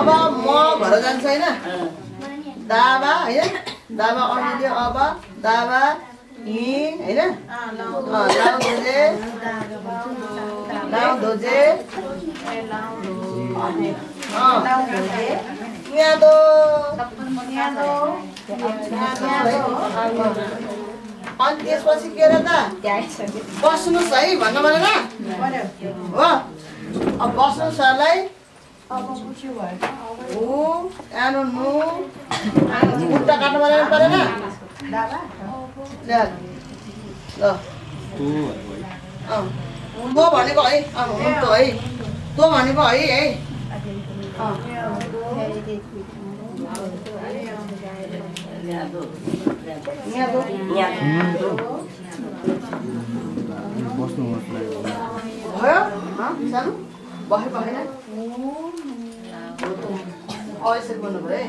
अब म घर जान्छ हैन दाबा हैन दाबा अहिले अब दाबा इ हैन लाउ दोजे न्यादो अनि त्यसपछि के र त बस्नुस् है भन्नु भनेन हो अब बस्नु सरलाई ऊ आनो नु खुट्टा काट्नु परेन ल तँ भनेको है हुन्छ है तँ भनेको है भयो सानो भयो भएन यसरी भन्नु भयो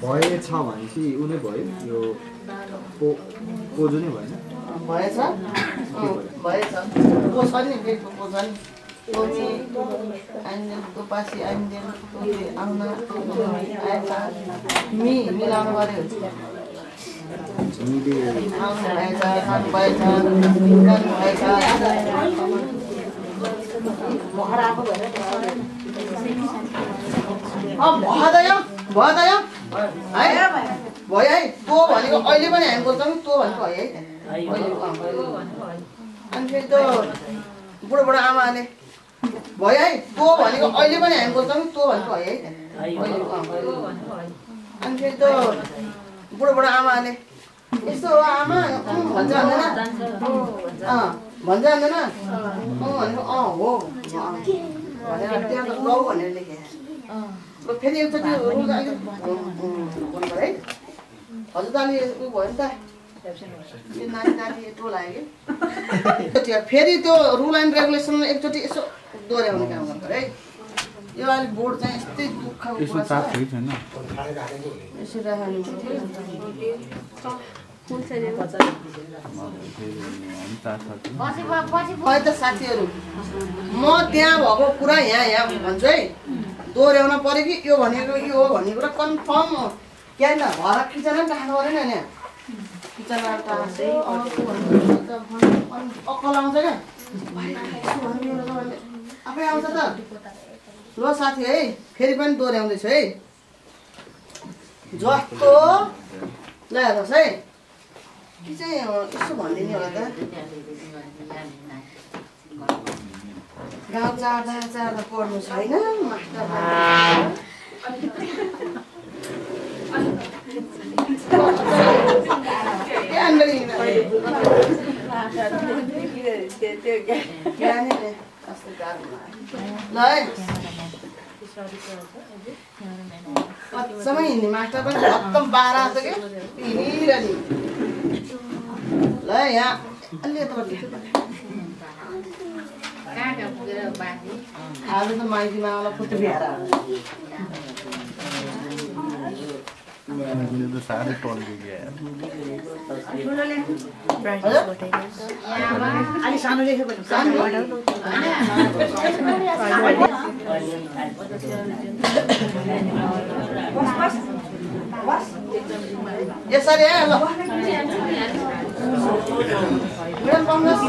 भएछ भनेपछि उ नै भयो यो पोजो नै भएन भएछ भएछ को छ नि बेको को छ नि तोमी आइन्देन तोपासी आइन्देन तोले आउन आएछ मी मिलाउनु पर्यो हामीले आउनु भएछ खानु भएछ गर्नु भएछ भराको भएर भयो है भयो है तँ भनेको अहिले पनि हामी बोल्छौँ तँ भनेको है अनि फेरि त बुढो आमाले भयो है तँ भनेको अहिले पनि हामी बोल्छौँ तँ भनेको है अनि फेरि त बुढो आमाले यस्तो हो आमा भन्छ भन्दैन भन्छ भन्दैन भनेको हो भनेर त्यहाँ त लौ भनेर लेखेँ फेरि एकचोटि है हजुर नानी उ भयो नि त नानी टोलायो कि फेरि त्यो रुल एन्ड रेगुलेसन एकचोटि यसो दोहोऱ्याउने काम गर्नु है यो अहिले बोर्ड चाहिँ यस्तै दुःख यसरी त साथीहरू म त्यहाँ भएको कुरा यहाँ भन्छु है दोहोऱ्याउन पर्यो कि यो भनेको यो हो भन्ने कुरा कन्फर्म क्या न घर किचन पनि राख्नु परेन नि किचन अक्कल आउँछ क्या आफै आउँछ त ल साथी है फेरि पनि दोहोऱ्याउँदैछु है जस्तो ल हेर्नुहोस् है कि चाहिँ यसो भनिदिने होला त गाउँ चार्दा पढ्नु छैन समय हिँड्ने मास्टर पनि एकदम 12 छ कि हिँडिरहने ल यहाँ अलि आज त माइतीमा मलाई फुट्टो बिहार मैले त साह्रै टन्के क्या अलि सानो लेख्यो भने यसरी है ल मेडम पाउनुहोस्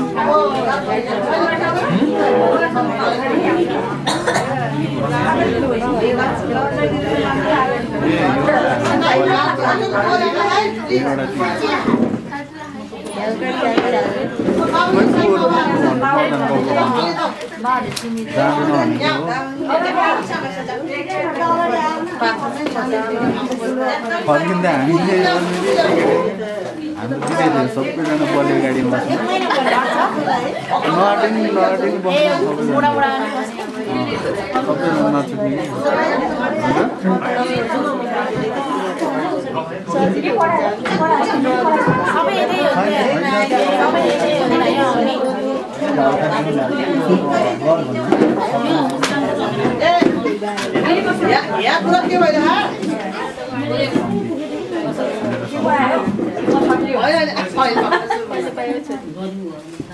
फर्किँदा हामीले हाम्रो सबैजना बलियो गाडीमा सबैजना नछुट्ने यहाँ कुरा के भइरहेछ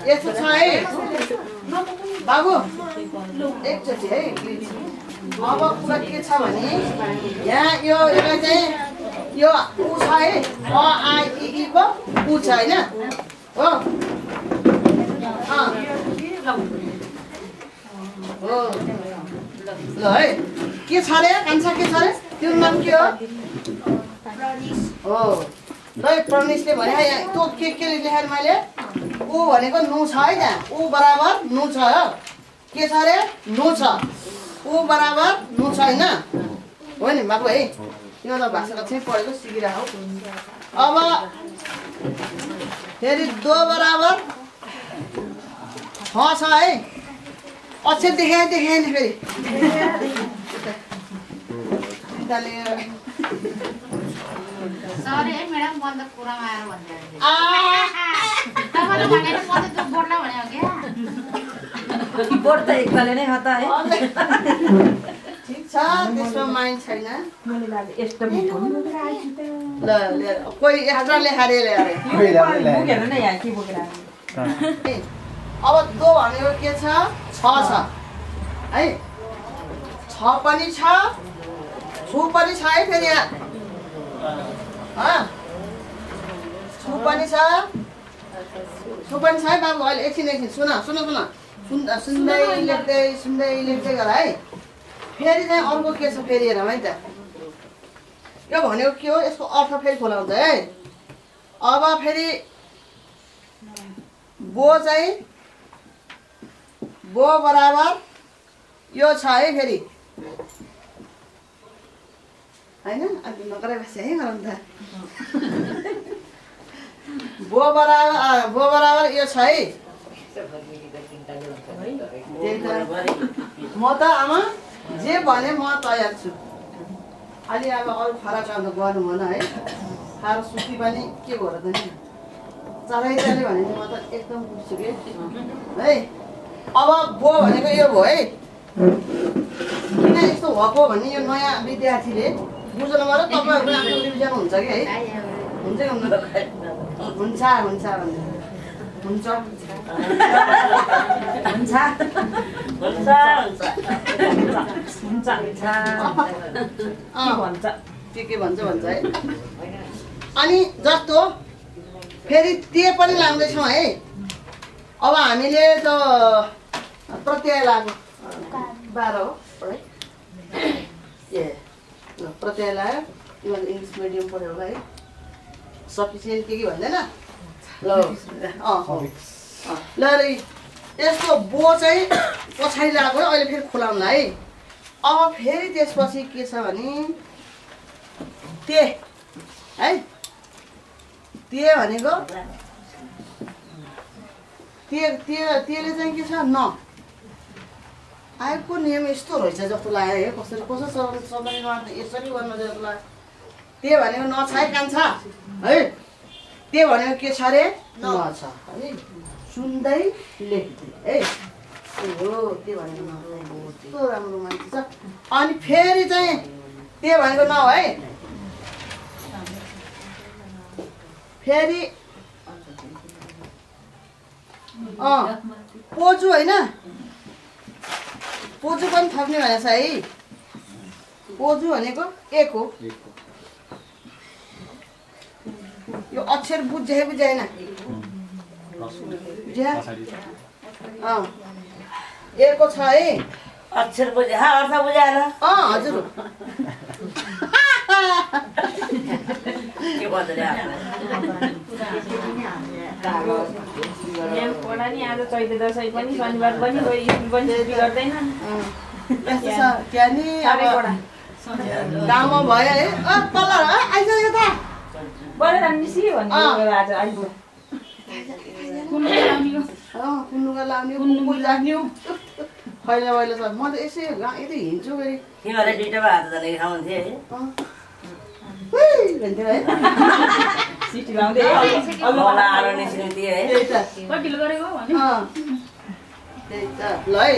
यस्तो छ है बाबु एकचोटि है अब कुरा के छ भने यहाँ यो एउटा चाहिँ यो उ छ है अ आ इ ई को उ छ हैन हो हो ल है के छ रे कान्छा के छ रे त्यो नाम के हो हो ल प्रनिसले भने यहाँ त्यो के लेखेर मैले उ भनेको नु छ है त्यहाँ उ बराबर नु छ हो के छ रे नु छ उ बराबर नु छ हैन हो नि बाबु है तिम्रो त भाषाको चाहिँ पढेको सिकिरहेको अब फेरि दो बराबर छ है अक्षर देखाएँ नि फेरि सरी है मैडम बन्द कुरामा आएर भन्दै तपाईले भनेर म त त्यो बोर्डला भन्यो क्या बोर्ड त एकताले नै हता है ठीक छ त्यसमा माइन्ड छैन मैले लागे यस्तो मिठो ल कोही एक्स्ट्रा लेखारे बुकेर नै यहाँ के बोकेर अब दो भनेको के छ छ है छ पनि छ छु पनि छ है फेरि यहाँ छु पनि छ है बाबु अहिले एकछिन सुन सुन्दै लेख्दै गर है फेरि चाहिँ अर्को के छ फेरि हेरौँ है त यो भनेको के हो यसको अर्थ फेरि खोलाउँछ है अब फेरि बो चाहिँ बो बराबर यो छ है फेरि हैन अनि नगरे बसे है गरौँ त बो बराबर यो छ है म त आमा जे भने म तयार छु अलि अब अरू फरक गर्नु भन है खाएर सुती पनि के भएर त नि चराइचाले भने म त एकदम बुझ्छु कि है अब बो भनेको यो भयो है किन यस्तो भएको भने यो नयाँ विद्यार्थीले बुझ्नु पर्यो तपाईँहरूको आफ्नो रिभिजन हुन्छ कि है हुन्छ हुन्छ के भन्छ है अनि जस्तो फेरि ते पनि लाग्दैछौँ है अब हामीले त प्रत्यय लाग्यो 12 हो ए प्रत्यय लाग्यो तिमीले इङ्ग्लिस मिडियम पढ्यौ होला है सफिसियन्ट के भन्दैन ल ल यसको बो चाहिँ पछाडि लाग्यो अहिले फेरि खुलाउनु है अब फेरि त्यसपछि के छ भने ते है ते भनेको तेले चाहिँ के छ न आएको नियम यस्तो रहेछ जस्तो लाग्यो कसरी सबैले यसरी गर्नु जस्तो लाग्यो ते भनेको न छ है कान्छा है ते भनेको के छ रे न छ है सुन्दै लेख्दै है हो ते भनेको न कस्तो राम्रो मान्छे छ अनि फेरि चाहिँ ते भनेको न है फेरि पोजु होइन पोजु पनि थप्ने भनेको छ है पोजु भनेको एक हो यो अक्षर बुझ्यो बुझेन एको छ है अक्षर बुझे अर्थ बुझाएर हजुर के भन्छ रे पढा नि आज चैते दशैं पनि शनिबार पनि गई स्कुल पनि छुट्टी गर्दैन यस्तो छ त्यहाँ नि अब गाउँमा भयो है तल आइज यता बढेर निसी भन्ने आज आइज कुन्नुगा लाउने कुन्नु लाग्ने खैला मैले छ म त यसै यतै हिँड्छु फेरि तिमीहरूले दुईटा हात जाने खाउँथे है भन्थ्यो है सिटी लाउँदै मलाई आरो निस्किनु थियो है त्यही त कतिले गरेको भने त्यही त ल है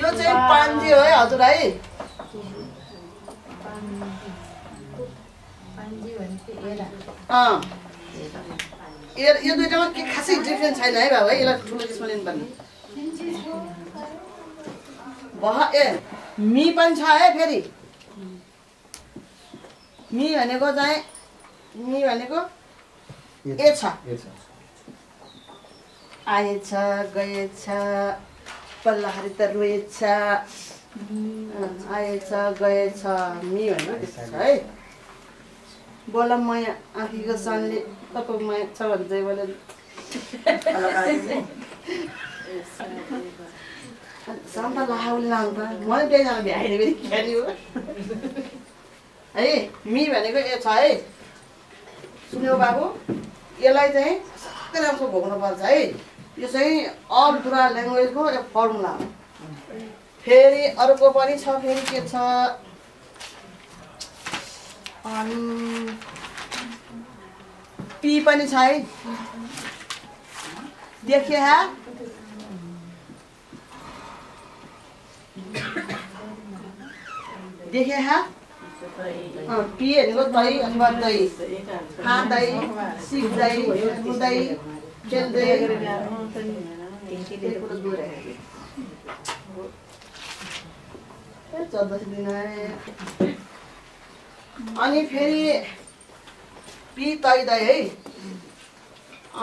यो चाहिँ पान्जी हो है हजुर है यो दुइटामा के खासै डिफ्रेन्स छैन है बाबु है यसलाई ठुलो त्यसमा लिनुपर्ने मी पनि छ है फेरि मी भनेको चाहिँ मी भनेको ए छ आएछ गएछ पल्लाहारी त रोएछ आएछ गएछ मी भनेको त्यस्तो छ है बोल माया आँखीको सानले तपाईँ माया छ भने चाहिँ बोले सान्ता लाउले लाउँदा मलाई त्यहीजना भ्याइने फेरि खेल्ने हो है मी भनेको ए छ है सुन्यो बाबु यसलाई चाहिँ सबै राम्रो भोग्नुपर्छ है यो चाहिँ अब्दुरा ल्याङ्ग्वेजको एउटा फर्मुला हो फेरि अर्को पनि छ फेरि के छ अनि पी पनि छ है देखे हा देखे हा पी भनेको दही अथवा दही खाँदै सिक्दै हुँदै खेल्दै अनि फेरि पी तैदै है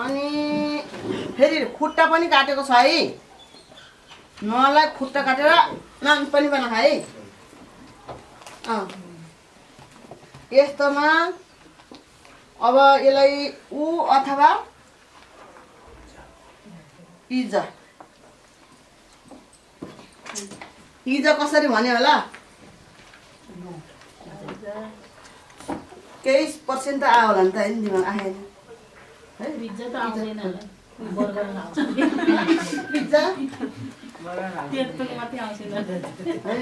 अनि फेरि खुट्टा पनि काटेको छ है नलाई खुट्टा काटेर नाम पनि बना है यस्तोमा अब यसलाई उ अथवा इजा इजा कसरी भन्यो होला केही पर्सेन्ट त आयो होला नि त दिमाग आएन है पिज्जा त आउँदैन बर्गर आउँछ पिज्जा त्यस्तो मात्रै आउँदैन है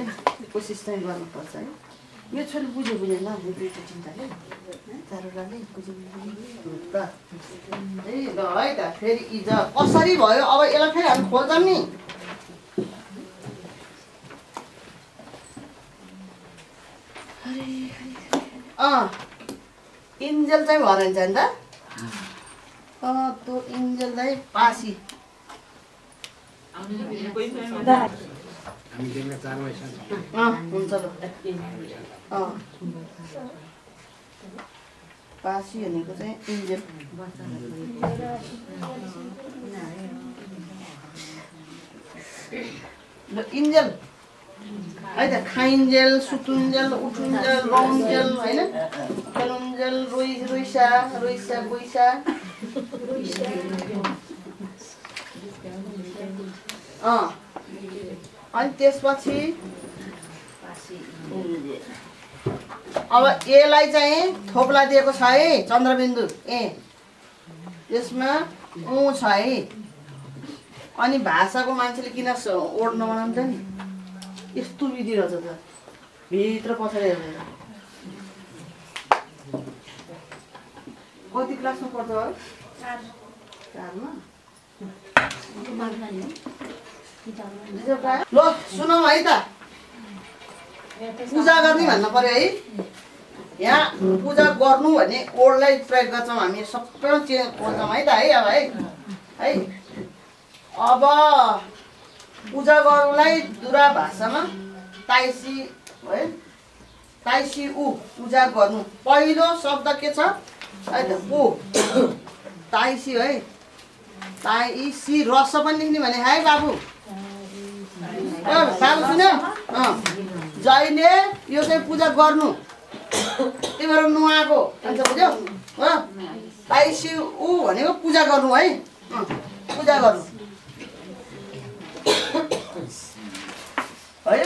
कोसिस चाहिँ गर्नुपर्छ है यो छोरी बुझ्यो बुझेन दुईवटा चिन्ताले चारवटाले बुझ्यो त है ल है त फेरि इजा कसरी भयो अब यसलाई फेरि हामी खोल्छौँ नि इन्जेल चाहिँ भएर हुन्छ नि त त्यो इन्जेल चाहिँ पासी हुन्छ ल पासी भनेको चाहिँ इन्जेल ल इन्जेल है त खाइन्जेल सुतुन्जेल उठुन्जेल रौन्जेल होइन खेलुन्जेल रोइसा रोइसा गोइसा अनि त्यसपछि अब एलाई चाहिँ थोप्ला दिएको छ है चन्द्रबिन्दु ए यसमा ऊ छ है अनि भाषाको मान्छेले किन ओड नबनाउँछ नि यस्तो विधि रहेछ त भित्र पछाडि हेर्दैन कति क्लासमा पढ्छ हो 4मा ल सुनौ है त पूजा गर्ने भन्नु पर्यो है यहाँ पूजा गर्नु भन्ने वर्डलाई प्रयोग गर्छौँ हामी सबैमा खोज्छौँ है त है अब है अब पूजा गर्नुलाई दूरा भाषामा ताइसी है ताइसी ऊ पूजा गर्नु पहिलो शब्द के छ है त ऊ ताइसी है ताइसी रस पनि लेख्ने भने है बाबु बाबु सुन जहिले यो चाहिँ पूजा गर्नु त्यही भएर नुहाएको भन्छ बुझ्यौ हो ताइसी ऊ भनेको पूजा गर्नु है पूजा गर्नु है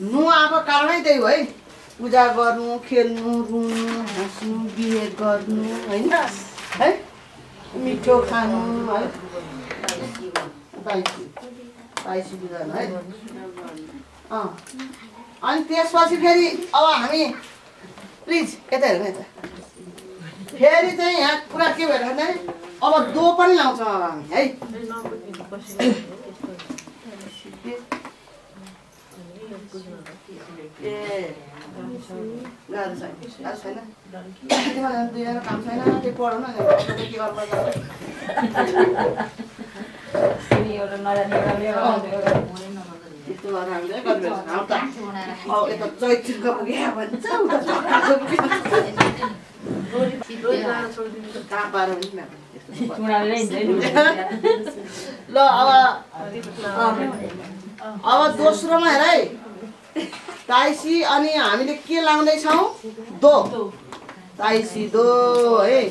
नुहाएको कारणै त्यही हो है पूजा गर्नु खेल्नु रुनु हाँस्नु बिहे गर्नु होइन है मिठो खानु है ताइसी पूजा है अनि त्यसपछि फेरि अब हामी प्लिज यता हेर्नु यता फेरि चाहिँ यहाँ कुरा के भएर अब दो पनि लाउँछौँ अब हामी है ए गाह्रो छैन दुईजना काम छैन त्यो पढाउन के गर्नु यस्तो गरेर हामीले यता चैत्रको पुग्यो भन्छ कहाँ पाएर ल अब दोस्रोमा हेर है ताइसी अनि हामीले के लाउँदैछौँ दो ताइसी दो है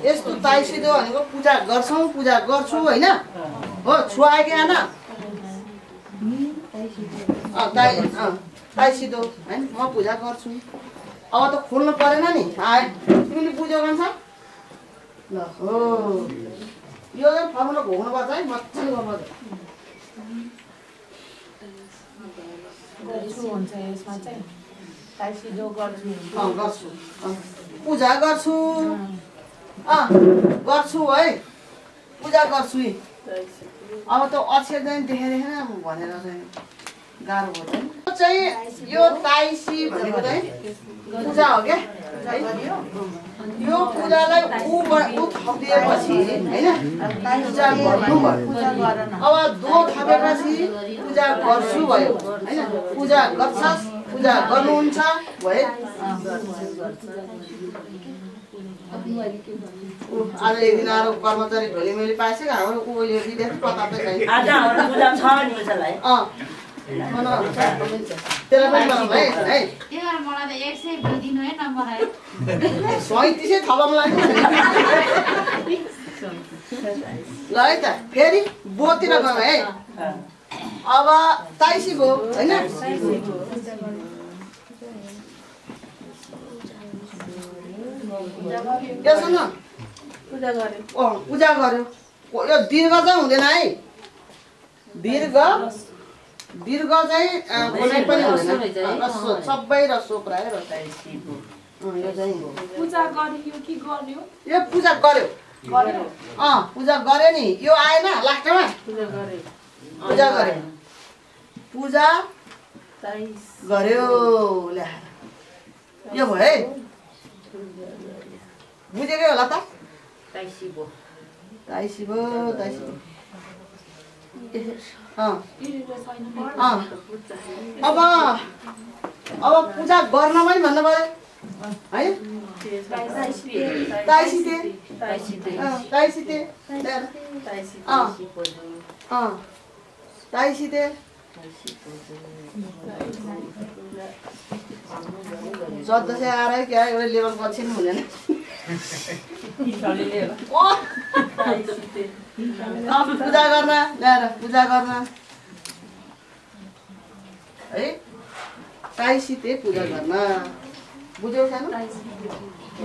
यस्तो ताइसी दो भनेको पूजा गर्छौँ पूजा गर्छु होइन हो छुवायो कि आएन ताइसी दो होइन म पूजा गर्छु अब त खोल्नु परेन नि तिमीले पूजा गर्छ ल हो यो फर्मुला घोक्नुपर्छ है मजाले गर्नुपर्छ गर्छु पूजा गर्छु गर्छु है पूजा गर्छु अब त अक्षर चाहिँ देखेन भनेर चाहिँ गाह्रो भयो चाहिँ यो ताइसी भनेको चाहिँ पूजा हो क्या यो पूजालाई ऊ थपिएपछि होइन पूजा गर्नु भयो अब दो थपेपछि पूजा गर्छु भयो होइन पूजा गर्छस् पूजा गर्नुहुन्छ भयो आज एक दिन आएर कर्मचारी ढोली मैले पाएछ हाम्रो ऊ विदेश प्रताप चाहिँ त्यसलाई पनि बनाउँ है 37 थपम लाग्यो ल है त फेरि बोतिर गयौँ है अब ताइसी भयो होइन यसो न पूजा गर्यो यो दीर्घ चाहिँ हुँदैन है दीर्घ चाहिँ कुनै पनि हुँदैन सबै रसो प्राय यो चाहिँ पूजा गरियो कि गर्यो यो पूजा गर्यो पूजा गर्यो नि यो आएन लास्टमा पूजा गर्यो पूजा गर्यो ल्याएर यो भयो है बुझेकै होला त ताइसी भयो अब पूजा गर्न पनि भन्नु पर्यो है ताइसीते जद्द चाहिँ आएर क्या एउटा लेभल पछि पनि हुँदैन पूजा गर्न ल्याएर पूजा गर्न है ताइसीते पूजा गर्न बुझ्यौ सानो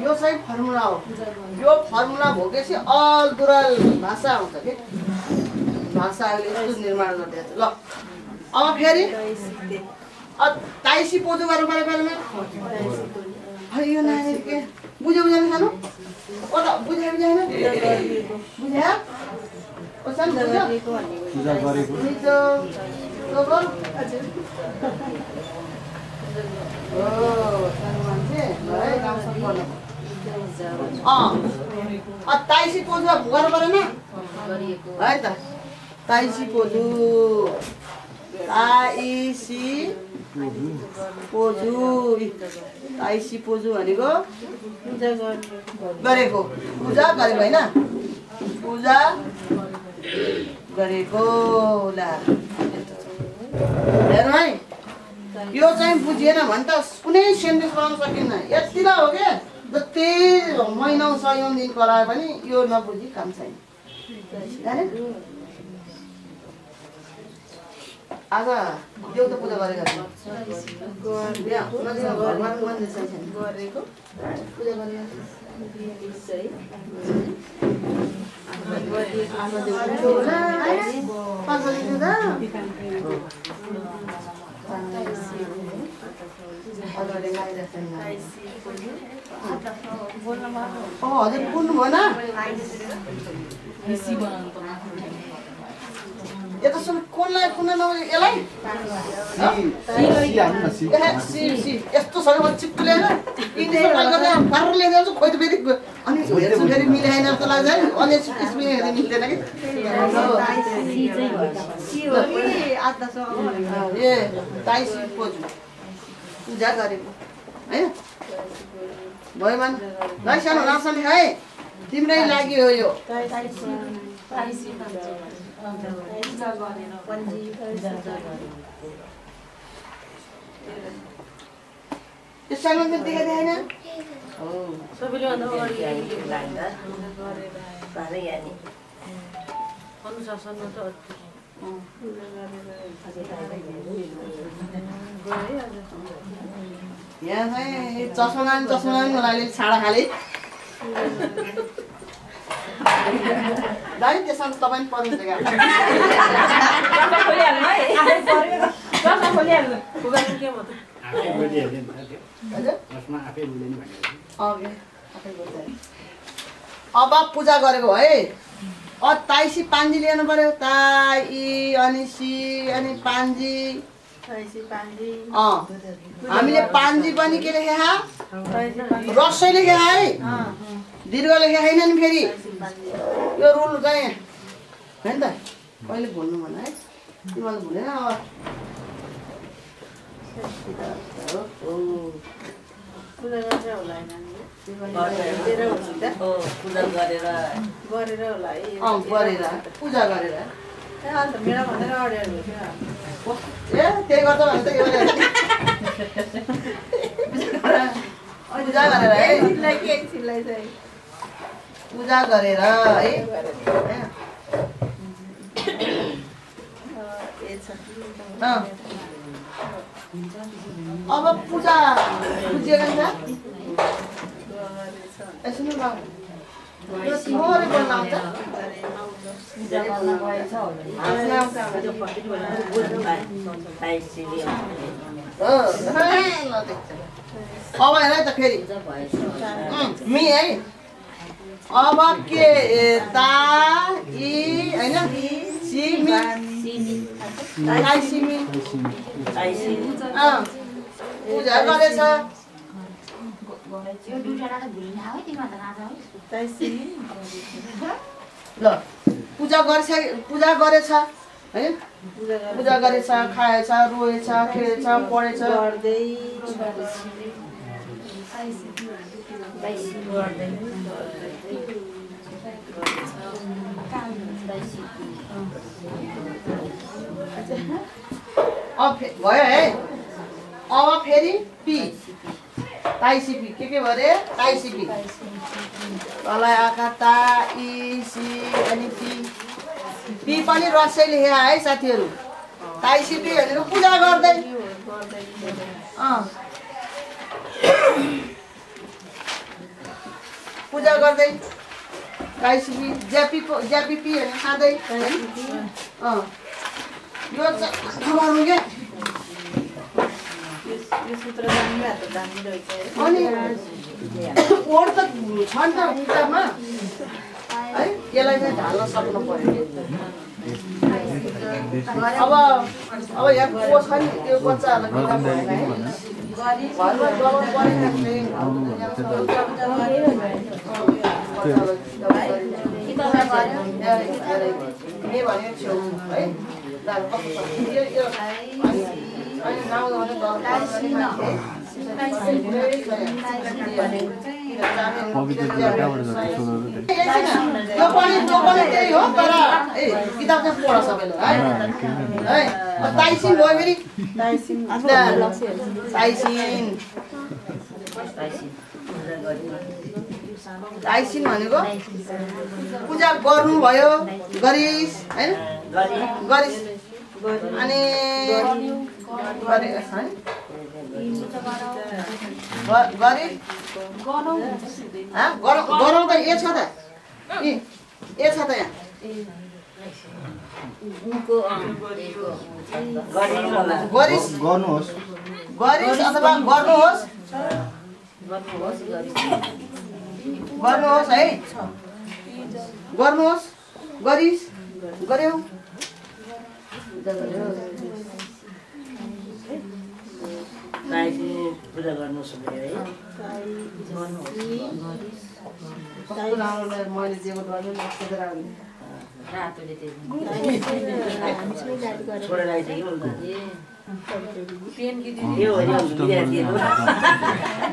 यो चाहिँ फर्मुला हो यो फर्मुला भोगेपछि अलदुरल भाषा आउँछ कि भाषाले यस्तो निर्माण गरिदिएको छ ल अब फेरि ताइसी पोजो गर्नु पर्यो पहिला यो नानी के बुझ्यो सानो ओ त बुझेन बुझ्या ओ सानो पूजा गरेको सानो मान्छे है गाउँसम्म पढ्नु ताइसी पोजु गर्नु परेन है त ताइसी पोजु ताइसी पोजु ताइसी पोजु भनेको गरेको पूजा गरेको होइन पूजा गरेको ल हेर्नु है यो चाहिँ बुझिएन भने त कुनै सेन्टेन्स बनाउन सकिन्न यति नै हो क्या जति महिनौ सयौं दिन कराए पनि यो नबुझी काम छैन आज देउता पूजा गरेको हजुर बोल्नु भएन यतासम्म कोनलाई कुन नहुने यसलाई यस्तो छ भने चिप्टो ल्याएर पारेर ल्याइदिन्छ खोइ त फेरि अनि हेर्छु फेरि मिलाएन जस्तो लाग्छ है अनि किसिमले हेर्दा मिल्दैन कि ए ताइसी पोजु पूजा गरेको होइन भयो मन ल सानो रासन है तिम्रै लागि हो यो यो सानो चाहिँ देखाइदिए होइन सबैले अनुशासनमा त यहाँ चाहिँ चस्मा मलाई छाडा खाले दाइ त्यसमा तपाईँ पर्नु जग्गा अब पूजा गरेको है ताइसी पान्जी ल्याउनु पर्यो ताई अनि सी अनि पान्जी हामीले पान्जी पनि के लेखे रसै लेखे है दीर्घ लेखे छैन नि फेरि यो रुल चाहिँ होइन त कहिले भुल्नु भन है तिमीले भुलेन अब पूजा गरेर होला गरेर पूजा गरेर अन्त मेरा भनेर अडेर ए त्यही गर्छ भने त पूजा गरेर है पूजा गरेर है अब पूजा बुझिएको छ यसो न थोरै बोल्न आउँछ अब हेर त फेरि मी है अब के ता इ हैन सिमी ताइसिमी पूजा गरेछ ल पूजा गरेछ है पूजा गरेछ खाएछ रोएछ खेलेछ पढेछ अब भयो है अब फेरि पी ताइसिपी के भरे ताइसिपी तलाई आका ता इ सी अनि पी पनि रसै लेखे है साथीहरु ताइसिपी भनेर पूजा गर्दै पूजा गर्दै ताइसिपी ज्यापी पी भने खाँदै यो खबरु के यो सूत्र जान्ने त जान्ने रहेछ अनि ओड त छ नि त किताबमा है यसलाई चाहिँ ढाल्न सक्नु पर्यो अब यहाँ को छ नि त्यो बच्चाहरुलाई किताब घरमा डबल पढेको के भन्यो छेउ है त्यही हो तर किताब चाहिँ पढ सबैले है ताइसिन भयो फेरि ताइसिन भनेको पूजा गर्नुभयो गरिस् हैन गरिस् अनि गरौँ त ए छ त ए छ त यहाँ गर्नुहोस् गरिस् अथवा गर्नुहोस् गर्नुहोस् है गर्नुहोस् गरिस् गर्यौ पूजा गर्नुहोस् है कस्तो राम्रो मैले दिएको डरले नखेदेर छोडेर आइसक्यो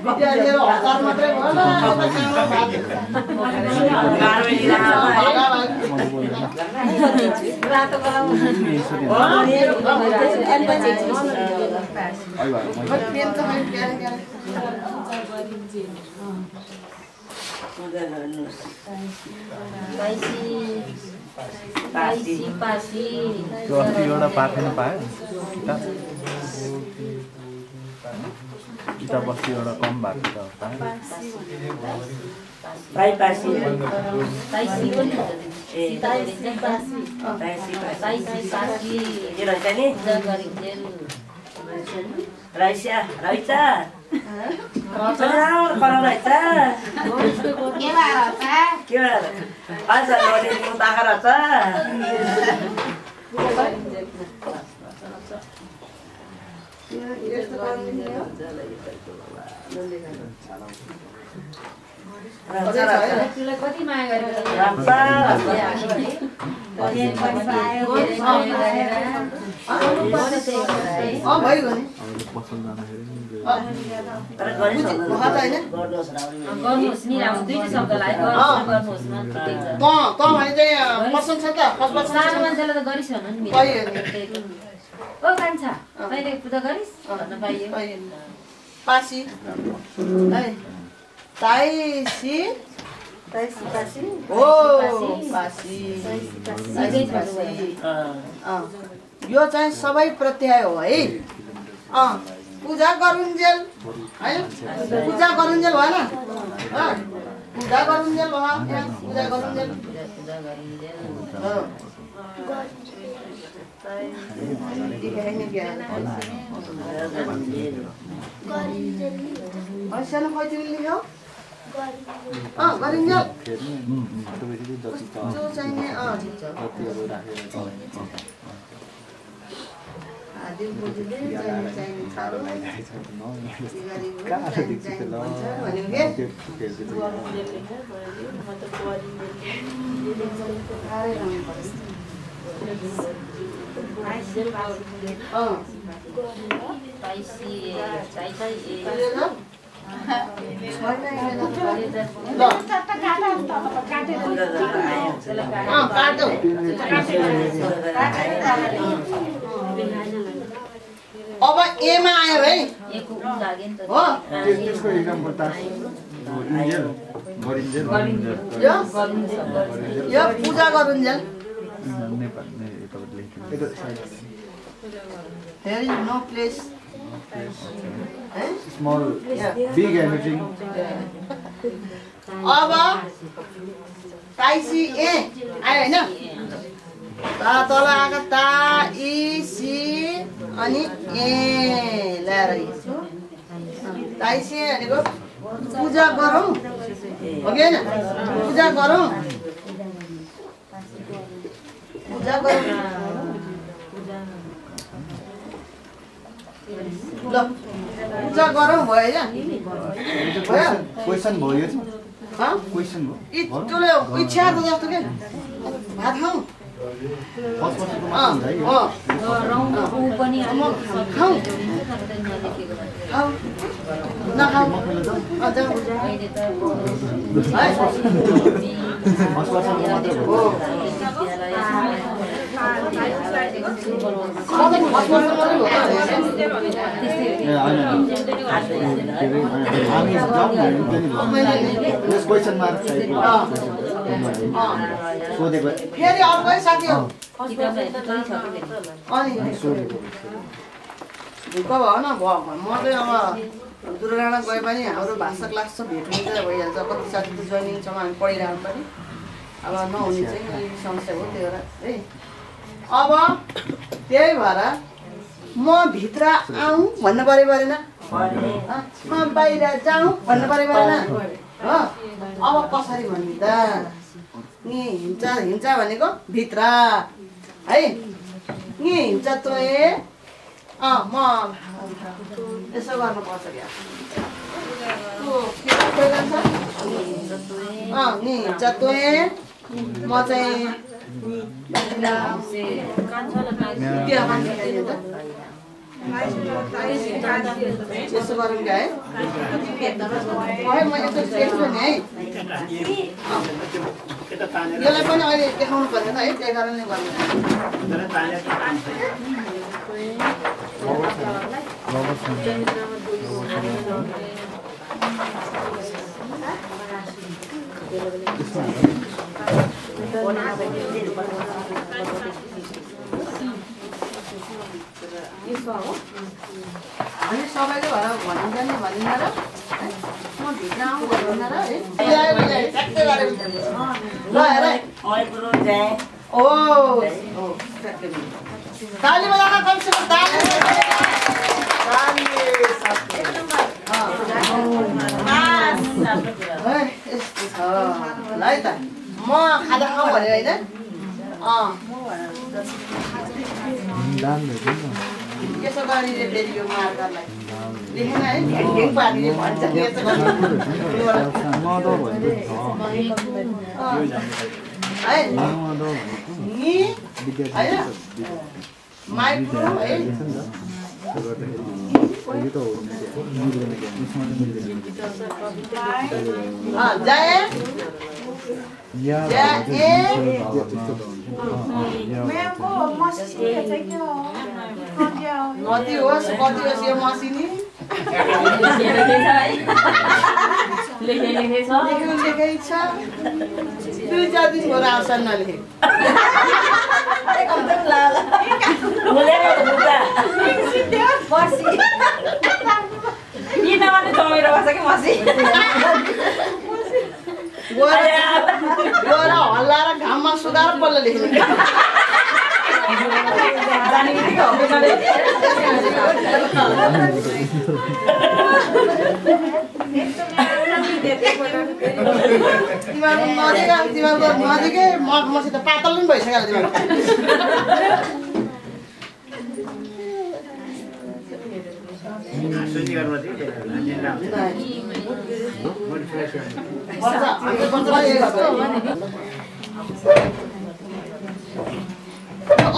विद्यार्थीहरू हतार मात्रै एउटा पाथेन पायो इटा बस्ती एउटा कम भएको त कति माया गरेको भइगयो नि गर्नुहोस् नि राम्रो दुईटा शब्द लाग्यो गर्नुहोस् भने चाहिँ पसन्द छ त सानो मान्छेलाई त गरिस् भन्नु नि ओ कान्छा तैँले पूजा गरिस् भन्न पाइयो पासी है ताइसी ओ पासी यो चाहिँ सबै प्रत्यय हो है पूजा गरुन्जेल है पूजा गरुन्जेल भएन पूजा गरुन्जेल भयो पूजा गरुन्जेल सानो खै तिमीले लेख्यौ गरिन्जेल जो चाहिने अब एमा आयो है हो त्यसको एक्जाम्पल यो पूजा गरुन्जेल There is no place. Small, big anything. अब ताइसी ए आयो हैन ता तल आएको ता इ सी अनि ए ल्याएर ताइसी भनेको पूजा गरौँ हो कि हैन पूजा गरौँ पूजा गरौँ ल हुन्छ गरौँ भयो हैन भयो क्वेसन भयो छ ह क्वेसन हो इटोले इच्छा त जस्तो के भात खाऊ खाऊ नखाऊ फेरि अर्को साथीहरु अनि ढुक्क भयो न म चाहिँ अब दुर्गाडाँडा गए पनि हाम्रो भाषा क्लास छ भेट्नु चाहिँ भइहाल्छ कति साथी त जोइनिङ छ हामी पढिरहनु पनि अब नहुने चाहिँ समस्या हो त्यही भएर है अब त्यही भएर म भित्र आउँ भन्नु पर्यो परेन म बाहिर जाउँ भन्नु पर्यो परेन हो अब कसरी भन्दा नि हिन्छ भनेको भित्र है नि हिन्छ तोए म यसो गर्नुपर्छ क्या नि हिन्छ तोए म चाहिँ यसो गरौँ क्या है म यसो देख्छु नि है यसलाई पनि अहिले देखाउनु पर्दैन है त्यही कारणले गर्नु अनि सबैले भएर भनिन्छ नि भनिन्न र म भित्र आउँ भनिन्न र है ल हेर ओ ताली बजाउन कमसे कम ताली यस्तो छ ल है त म खाजा खाउँ भने होइन यसो गरेर फेरि यो मार्गलाई देखेन है ढेङ पार्ने भन्छ यसो है नि होइन माइक्रो है जाए कति होस् यो मसिनी लेखेकै छ 2-4 दिन भएर आउँछन् नलेखेको गएर हल्लाएर घाममा सुधार बल्ल लेख्ने तिमीहरूको नजिकै मसित पातल पनि भइसक्यो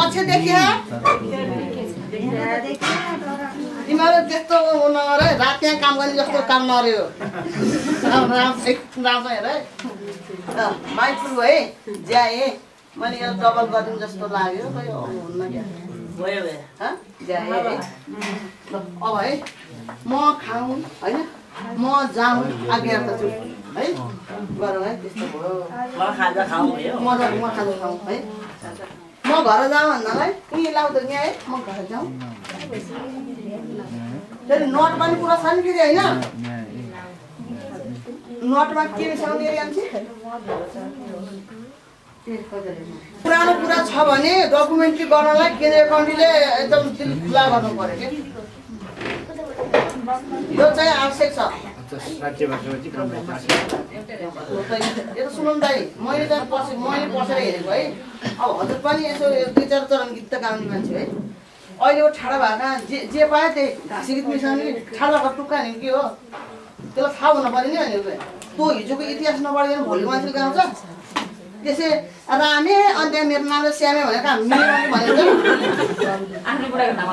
अक्षय देखिया तिमीहरू त्यस्तो नगर है रात त्यहाँ काम गर्ने जस्तो काम नगर्यो राम्रो हेर है माइक्रो है ज्याए मैले यो डबल गरिदिउँ जस्तो लाग्यो खै हुन्न क्या ज्याए है अब है म खाउँ होइन म जाउँ आज्ञा छु है गरौँ है त्यस्तो भयो म खाजा खाउँ है म घर जाउँ भन्नलाई उनी लाउँछ यहाँ है म घर जाउँ फेरि नोट पनि पुरा छ नि फेरि होइन नोटमा के मिसाउने पुरानो कुरा छ भने डकुमेन्ट्री गर्नलाई केन्द्रीय कमिटीले एकदम दिल खुला गर्नु पर्यो क्या यो चाहिँ आवश्यक छ यो त सुनौँ दाइ मैले पसेर हेरेको है अब हजुर पनि यसो 2-4 चरण गीत त गाउने मान्छे है अहिलेको ठाडा भाका जे पायो त्यही घाँसी गीत मिसाउने ठाडा भाका टुक्का नि के हो त्यसलाई थाहा हुनु पर्यो नि भनेको तँ हिजोको इतिहास नपढेर भोलिको मान्छेले गाउँछ त्यसै रामे अनि त्यहाँ मेरो नाम श्यामे भनेको हामी मिलेर भनेको आफ्नो बुढाको नाम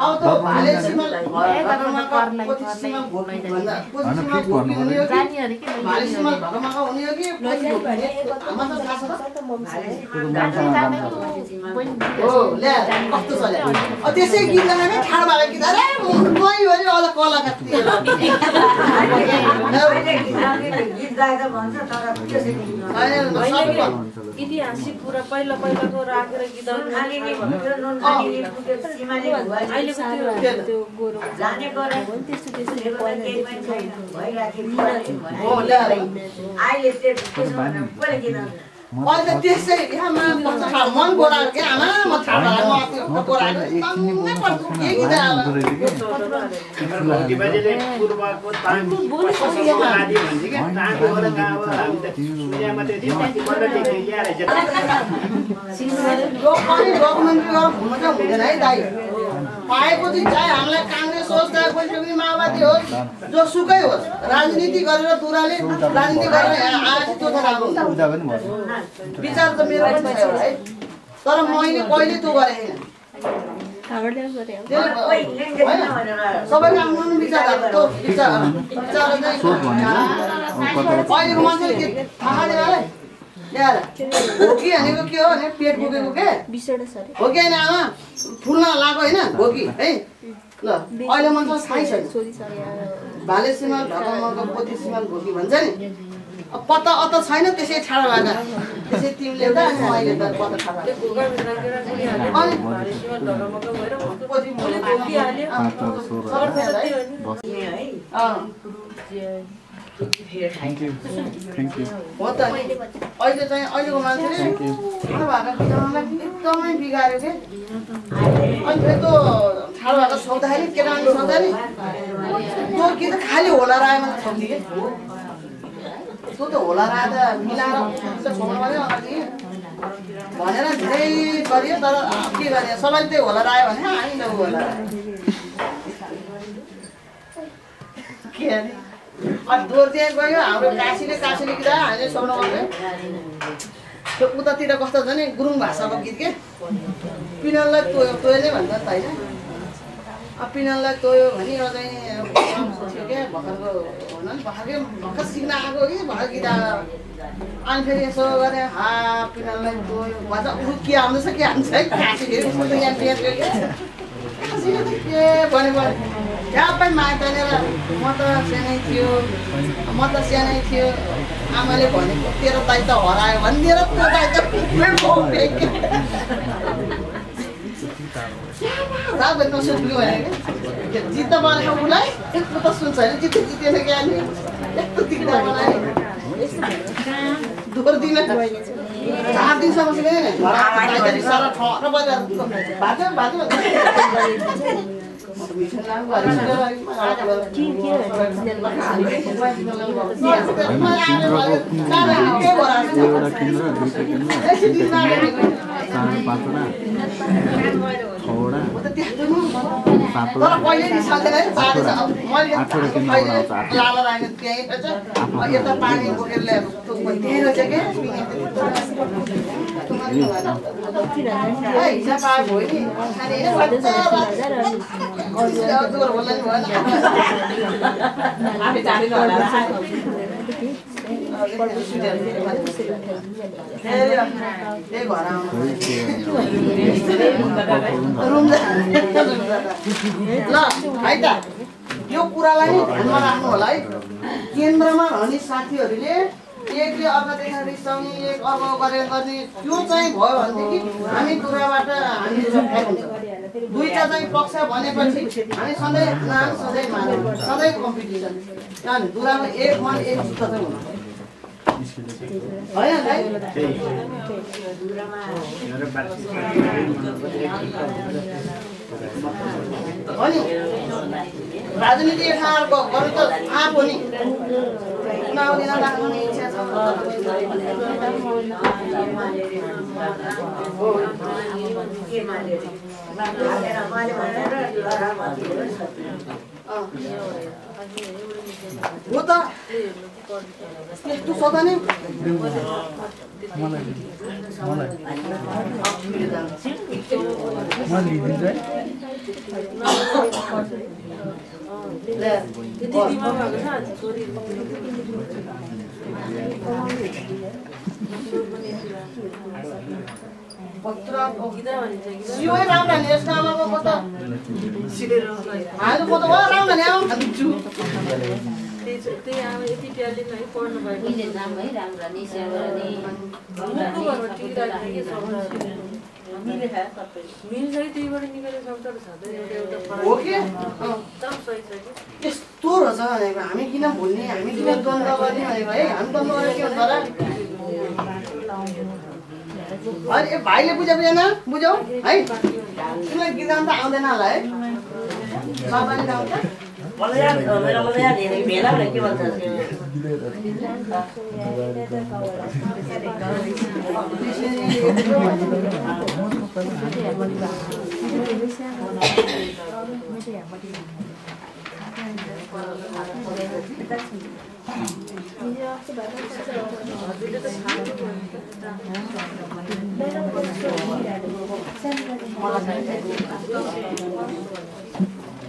अब त भाले सिमल भाले सिमल भगमाका हुने हो कि आमा त थाहा छ हो ल्या कस्तो छ ल्या त्यसै गीत गाउने ठाडो भएको गीत अरे कोही हो नि अझ कलाकार ऐतिहासिक कुरा पहिला पहिलाको राखेर गीतहरू अहिलेको त्यो गोरो जाने गरे त्यस्तो त्यस्तो हो ल्या अहिले अहिले त्यसै यहाँ मन गोराएको क्या आमा म थाहा गोराएको के गीत दिवालीले पूर्वको तान्दी आदि भन्छ के तान्दी होला गाउँ हामी त सुनिया मात्रै थियो माथि बल्ल लेखे यहाँ रहेछ डकुमेन्ट्री गरेर घुम्न चाहिँ हुँदैन है दाइ पाएको चाहिँ चाहे हामीलाई काङ्ग्रेस होस् चाहे कोही माओवादी होस् जोसुकै होस् राजनीति गरेर दुराले राजनीति गरेर यहाँ आएपछि त्यो त राम्रो हुन्छ विचार त मेरो पनि छ है तर मैले कहिले त्यो गरेको छैन सबैको आफ्नो विचार अहिलेको मान्छेले के थाहा छैन हो कि भनेको के हो भने पेट बोकेको के हो कि होइन आमा फुल्न लगाएको होइन हो कि है ल अहिले मान्छेलाई थाहै छैन भाले सिमल ढकमको पोथी सिमल भोगी भन्छ नि पत्ता अत्ता छैन त्यसै ठाडो भएका त्यसै तिमीले त मैले त पत्ता ठाडो हो त अहिले चाहिँ अहिलेको मान्छेले ठाडो भएको बिचरालाई एकदमै बिगाऱ्यो के अनि फेरि त्यो ठाडो भएको सोद्धाखेरि केटाले सोद्धा नि त्यो गीत खालि होला रायो भने छोड्ने कि त्यो त होला रायो त मिलाएर छोड्नु पर्यो अगाडि भनेर धेरै गरियो तर के गर्ने सबैले त्यही होला रायो भने हामी न होला के अरे अनि दोहोर त्यहाँ गयो हाम्रो काशीले गीत आयो हामीले छोड्नु पर्यो त्यो उतातिर कस्तो छ नि गुरुङ भाषाको गीत के पिनललाई तोयो नै भन्छ नि त होइन पिनललाई तोयो भने यो चाहिँ थियो क्या भर्खरको हुन नि भर्खर सिक्न आएको कि भर्खर गीत अनि फेरि यसो गरेँ हा पिनललाई तोयो भन्छ उ के आउँदैछ के हान्छ है काशी फेरि उसको त यहाँ बिहा गयो के भने झ्यापै माया तानेर म त सानै थियो आमाले भनेको तेरो दाइ त हरायो भनिदिएर त्यो दाइ त नसोध्नु भनेको जित्त बनाएको उसलाई यस्तो त सुन्छ होइन जितेछ क्या यस्तो दिक्क बनायो दोहोर दिन 4 दिनसम्म सिकेन नि सारा ठहर बजार भाजो तर पहिले निस्कँदैन है मैले लाला राखेको त्यहीँ यता पानी बोकेर ल्याएको त्यहीँ रहेछ क्या हिसाब आएको भयो ल है त यो कुरालाई ध्यानमा राख्नु होला है केन्द्रमा रहने साथीहरूले एकले अर्कादेखि रिसाउने एक अर्को गरेर गर्ने त्यो चाहिँ भयो भनेदेखि हामी दुराबाट हामी हुन्छ दुईटा चाहिँ पक्ष भनेपछि हामी सधैँ सधैँ मानौँ सधैँ कम्पिटिसन अनि दुरामा एक मन एक जुत्ता चाहिँ हुन्छ होइन हो नि राजनीति ठाउँको गर्नु त आफ हो नि चुनाव दिन लाग्ने इच्छा छ हो त त्यस्तो सदा नै सिवै राम्रो नि यसको आमाको त हालको त राम्रो नि आमा भन्छु यस्तो रहेछ भनेको हामी किन भुल्ने हामी किन द्वन्द गर्ने भनेको है हामी द्वन्द गरेर के हुन्छ र अरे भाइले बुझ्यो बुझेन बुझ्यौ है तिमीलाई गीत गाउन त आउँदैन होला है सबैले गाउँछ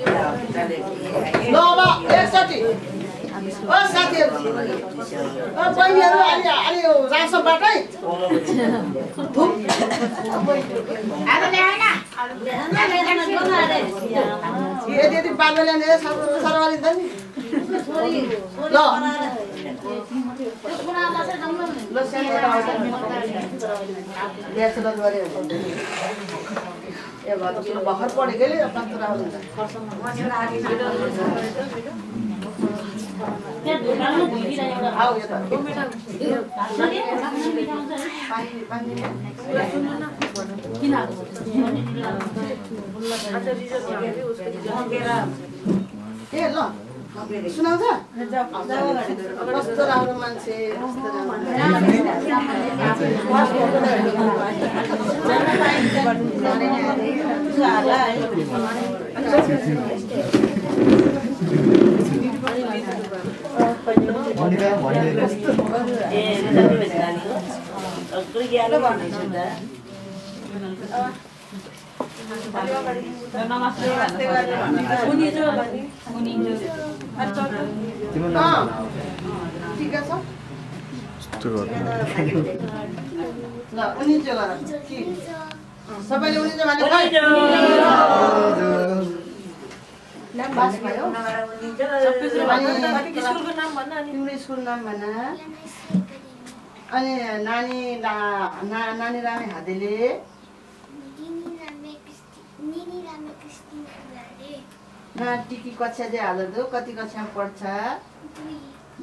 ल अब एकचोटि ओ साथीहरू बहिनीहरू अलि रासनबाट है यदि यदि बाल्य ल्याउने सरवाली त नि ल ए भर्खर पढेकोले पत्र आउँछ ए ल सुनाउँछ कस्तो राम्रो मान्छे ठिक छ ल उनी चाहिँ गर कि सबैले उनी चाहिँ भने तिम्रो स्कुल नाम भन अनि नानी रामे हातेले टिकी कक्षा चाहिँ हाल्दो कति कक्षामा पढ्छ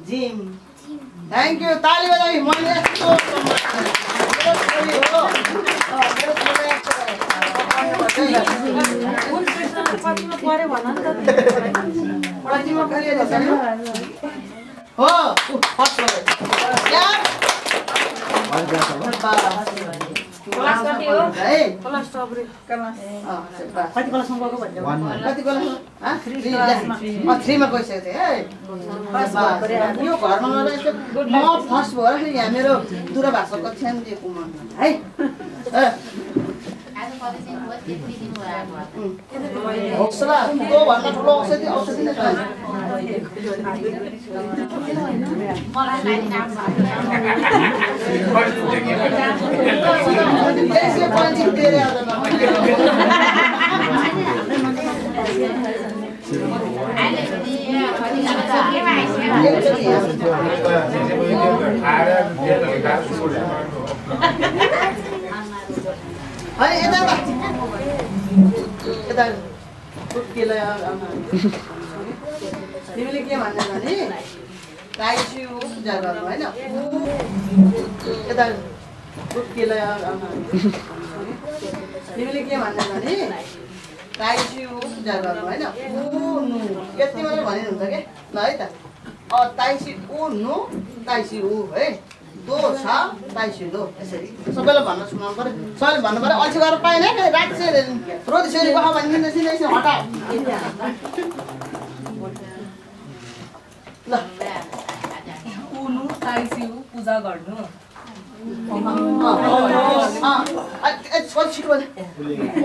जिम थ्याङ्क यू ताली बजाई मैले हो क्लास कति हो है क्लास टपरे क्लास कति क्लासमा गएको भन्छ कति क्लास 3 मा गइसकेको थिए है बस यो घरमा गएर यस्तो म फर्स्ट भएर फेरि यहाँ मेरो दूरभाषा कक्षामा दिएको म है हौसला त्यो भन्दा ठुलो औषधि नै छ अरे यता तिमीले के भन्ने भने गाईसी पूजा गर्नु होइन यता तिमीले के भन्ने भने गाईसी पूजा पूजा गर्नु हैन उ नु यति मात्र भनिनुहुन्छ के ल है त ताइसी उ नु ताइसी उ है दो छ ताइसी दो यसरी सबैलाई भन्न सुनाउनु पर्यो सबैले भन्नु पर्यो अल्छी गरेर पाएन है रात चाहिँ रोटी सेरी बखा भनिदिन्छ सिधै हटा ल उनु ताइसी उ पूजा गर्नु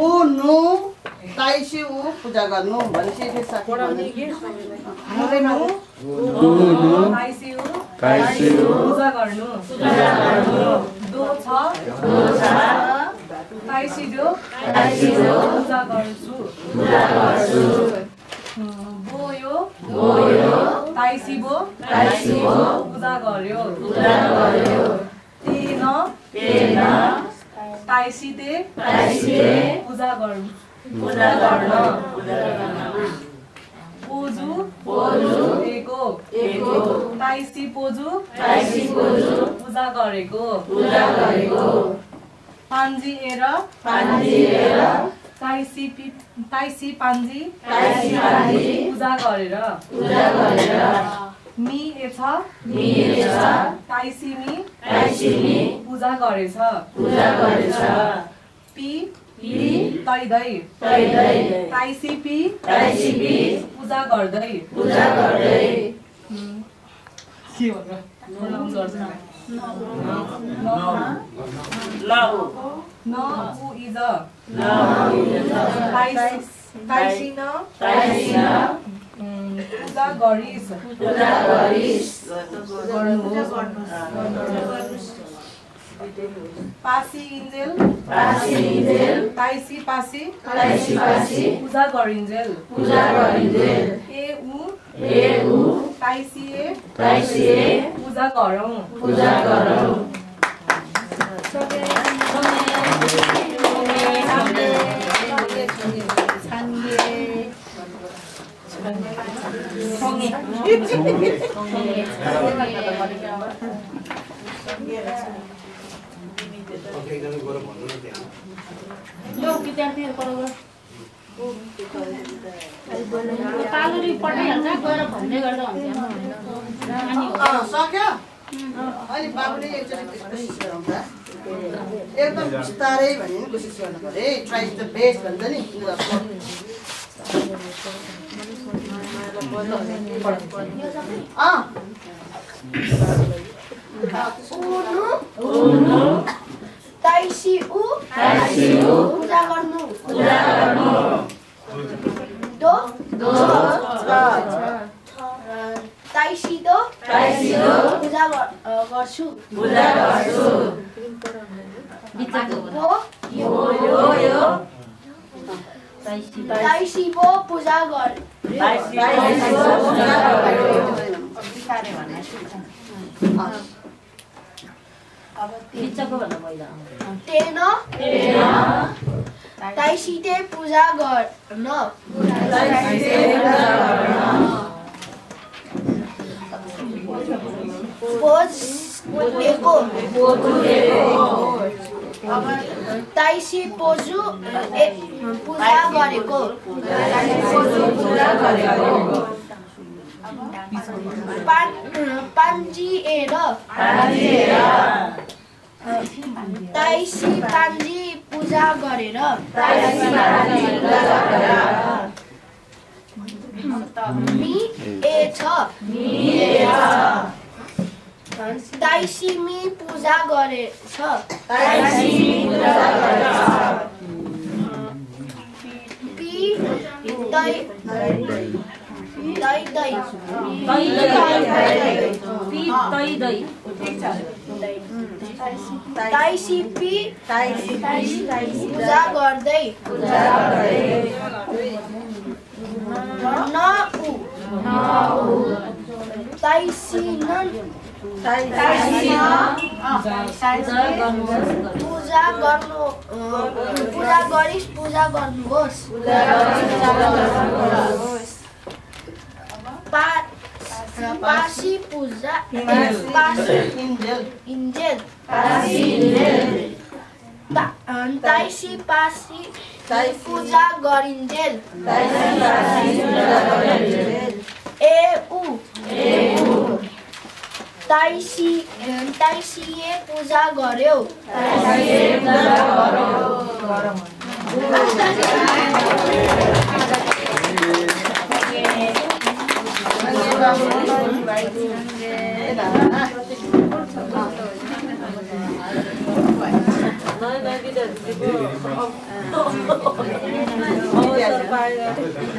उ नु ताइसी उ पूजा गर्नु भनेपछि फेरि साथी ताइसी उ पूजा गर्नु दो छ ताइसी दो पूजा गर्छु बोयो ताइसी बो पूजा गर्यो तेन ताइसी दे पूजा गर्नु पोजु एको ताइसी पोजु पूजा गरेको पान्जी एर ताइसी पान्जी पूजा गरेर मी एछ ताइसी मी पूजा गरेछ पी तैदै ताइसी पी पूजा गर्दै के भन्छ न उ इज ताइसी न पूजा गरिस पासी इन्जेल ताइसी पासी पूजा गरिन्जेल ए उ ताइसी ए पूजा गरौँ तालुरी पठाइहाल्छ गएर भन्दै गर्दा हुन्छ सक्यो अनि बाबुले एकचोटि कोसिस गरौँ त एकदम बिस्तारै भन्ने नि कोसिस गर्नु पर्यो है ट्राई द बेस्ट भन्छ नि ताइसी उ पूजा गर्नु दो ताइसी दो पूजा गर्छु ताइसी बो पूजा गर तेन ताइसी ते पूजा गर्न पोज एको ताइसी पोजु पूजा गरेको पान्जी एर ताइसी पान्जी पूजा गरेर मी ए छ ताइसी मी पूजा गरेछ पी ताइसी पी पूजा गर्दै न उ ताइसी नन पूजा गरिस पूजा गर्नुहोस् पासी पूजा इन्जेल ताइसी पासी पूजा गरिन्जेल ताइसिए पूजा गर्यो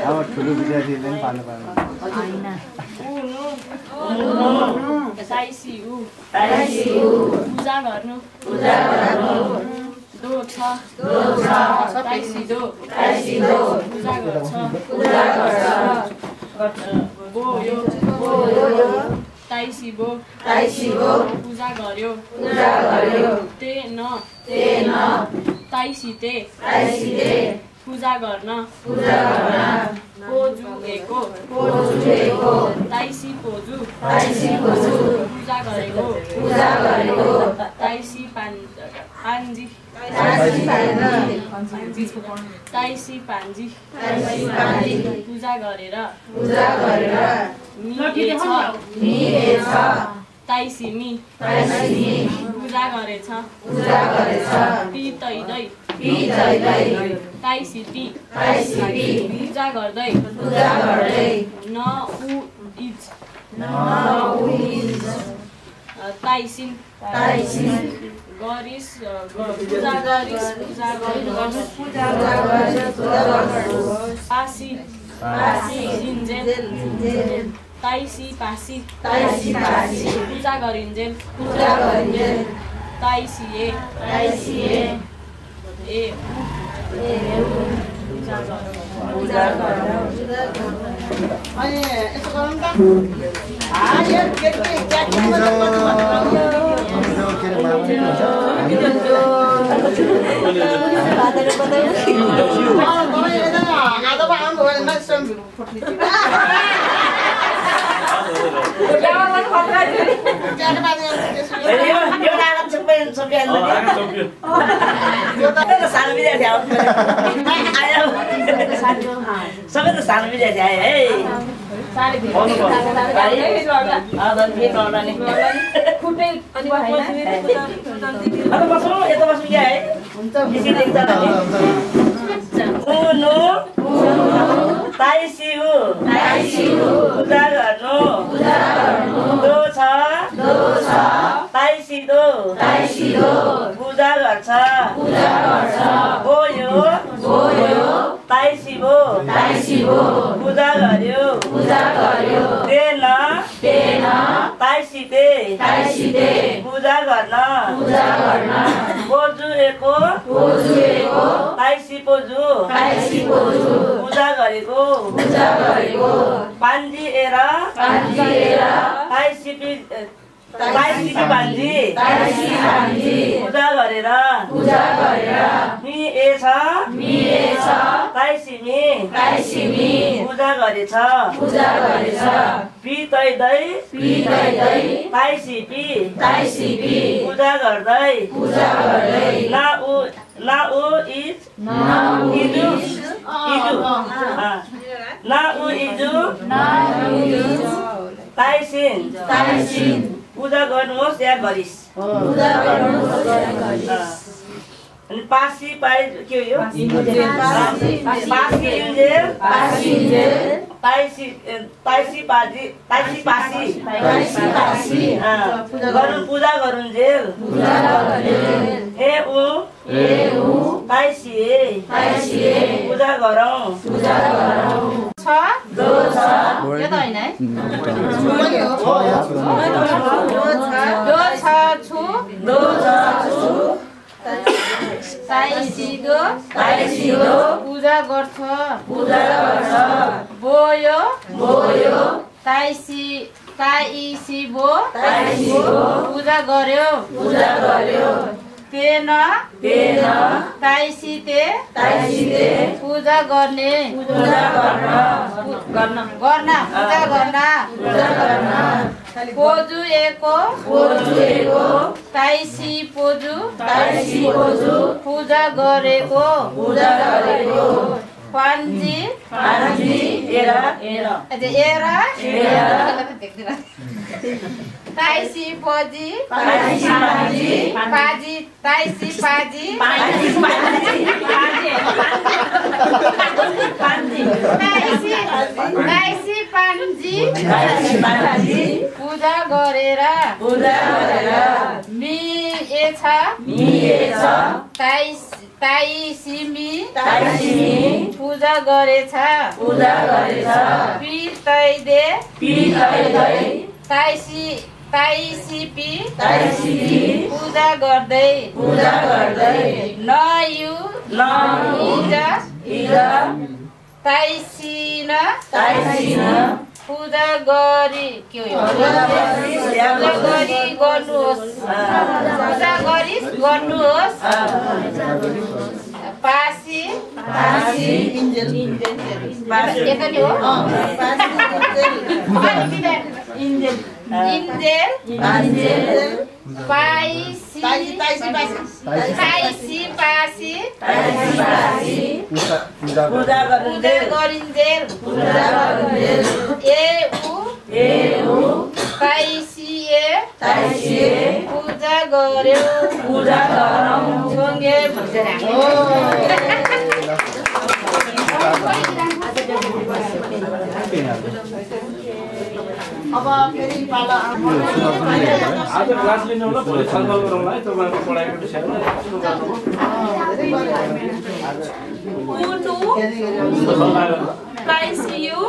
अब ठुलो विद्यार्थीहरूले पनि पाल्नु पाएन पूजा गर्नु दो छ ताइसिदो पूजा गर्छ बोयो ताइसिबो पूजा गर्यो ते न ताइसिते पूजा गर्न पोजुएको ताइसी पोजु पूजा गरेको ताइसी पान्जी ताइसी पान्जी पूजा गरेर मिएछ ताइसिमी पूजा गरेछ पितैदै ताइसिती पूजा गर्दै न उ इज ताइसिन गरिस पूजा पासी जिन्जेल ताइसी पासी पूजा गरिन्जेल ताइसिए अनि यसो गरौँ त यो के सबै त सानो विद्यार्थी आयो है ताइसिउ पूजा गर्नु ताइसिदो पूजा गर्छ बोयो ताइसिबो पूजा गर्यो तेन ताइसिते पूजा गर्न पोजुएको ताइसी पोजु पूजा गरेको पान्जिएर ताइसिपी पान्जी पूजा गरेर मिएछ ताइसिमी पूजा गरेछ पितैदै ताइसिपी पूजा गर्दै ना उ इज इजु ताइसिन पूजा गर्नुहोस् या गरिस् अनि पासी पाइ के हो पासी इन्जेल ताइसी पासी पूजा गरुन्जेल ए उ ताइसिए पूजा गरौँ ताइसिदो पूजा गर्छ बोयो ताइसिबो पूजा गर्यो तेन ताइसिते पूजा गर्ने पूजा गर्न पोजु एको ताइसी पोजु पूजा गरेको पान्जी एरा ताइसी पोजी पाजी ताइसी पाजी ताइसी पान्जी पूजा गरेर मिएछ ताइसिमी पूजा गरेछ पितैदे ताइसिपी पूजा गर्दै नयु ताइसिन पूजा गरी गर्नुहोस् पासी इन्जेल ताइसी पासी पूजा गरिन्जेल एउ ताइसिए पूजा गर्यो सँगै अब फेरि पाला आज क्लास लिनु होला भोलि छलफल गरौँला है तपाईहरुको पढाइको विषयमा ताइसियु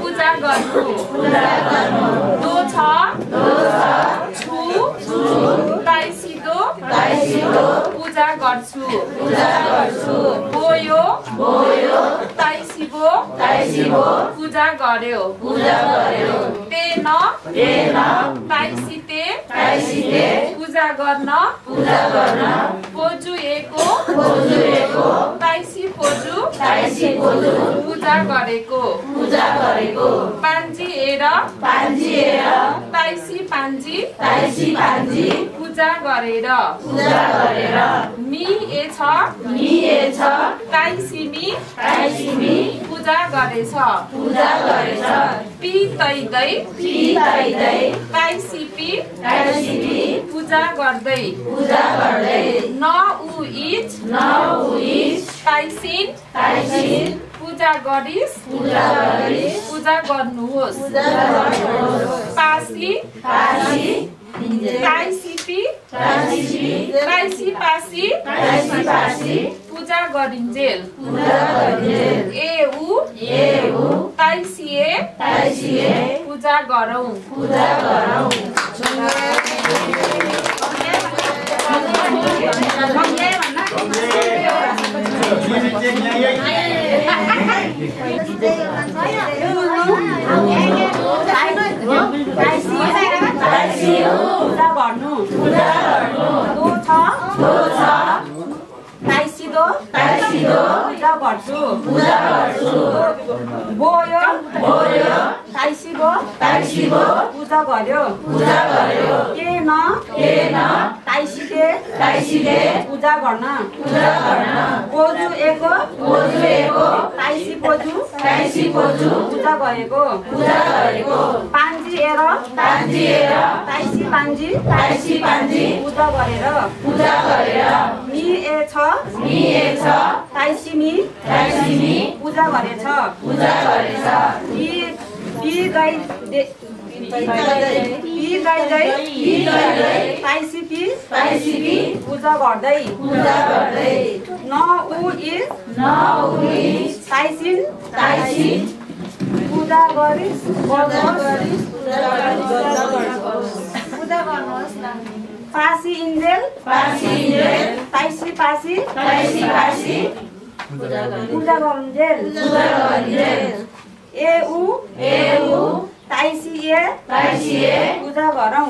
पूजा गर्नु दो छ छु ताइसिदो पूजा गर्छु बोयो ताइसिबो पूजा गर्यो तेन ताइसिते पूजा गर्न पोजु एको ताइसी पोजु पूजा गरेको पान्जी एरा ताइसी पान्जी पूजा गरेर मिएछ ताइसिमी पूजा गरेछ पितैदै ताइसिपी पूजा गर्दै नउइच ताइसिन पूजा गरिस पूजा गर्नुहोस् पासी ताइसिपी पासी पूजा गरिन्जेल एउ ताइसिए पूजा गरौँ पूजा गर्छु बोयो ताइसिबो पूजा गर्यो केन ताइसिते पूजा गर्न पोजु एको ताइसी पोजु पूजा गरेको पान्जी एर ताइसी पान्जी पूजा गरेर मिएछ ताइसिमी पूजा गरेछ ताइसिपी पूजा गर्दै नउइस ताइसिन पूजा गरिस पूजा गर्नुहोस् पासी इन्जेल ताइसी पासी पूजा गरुन्जेल एउ ताइसिए पूजा गरौँ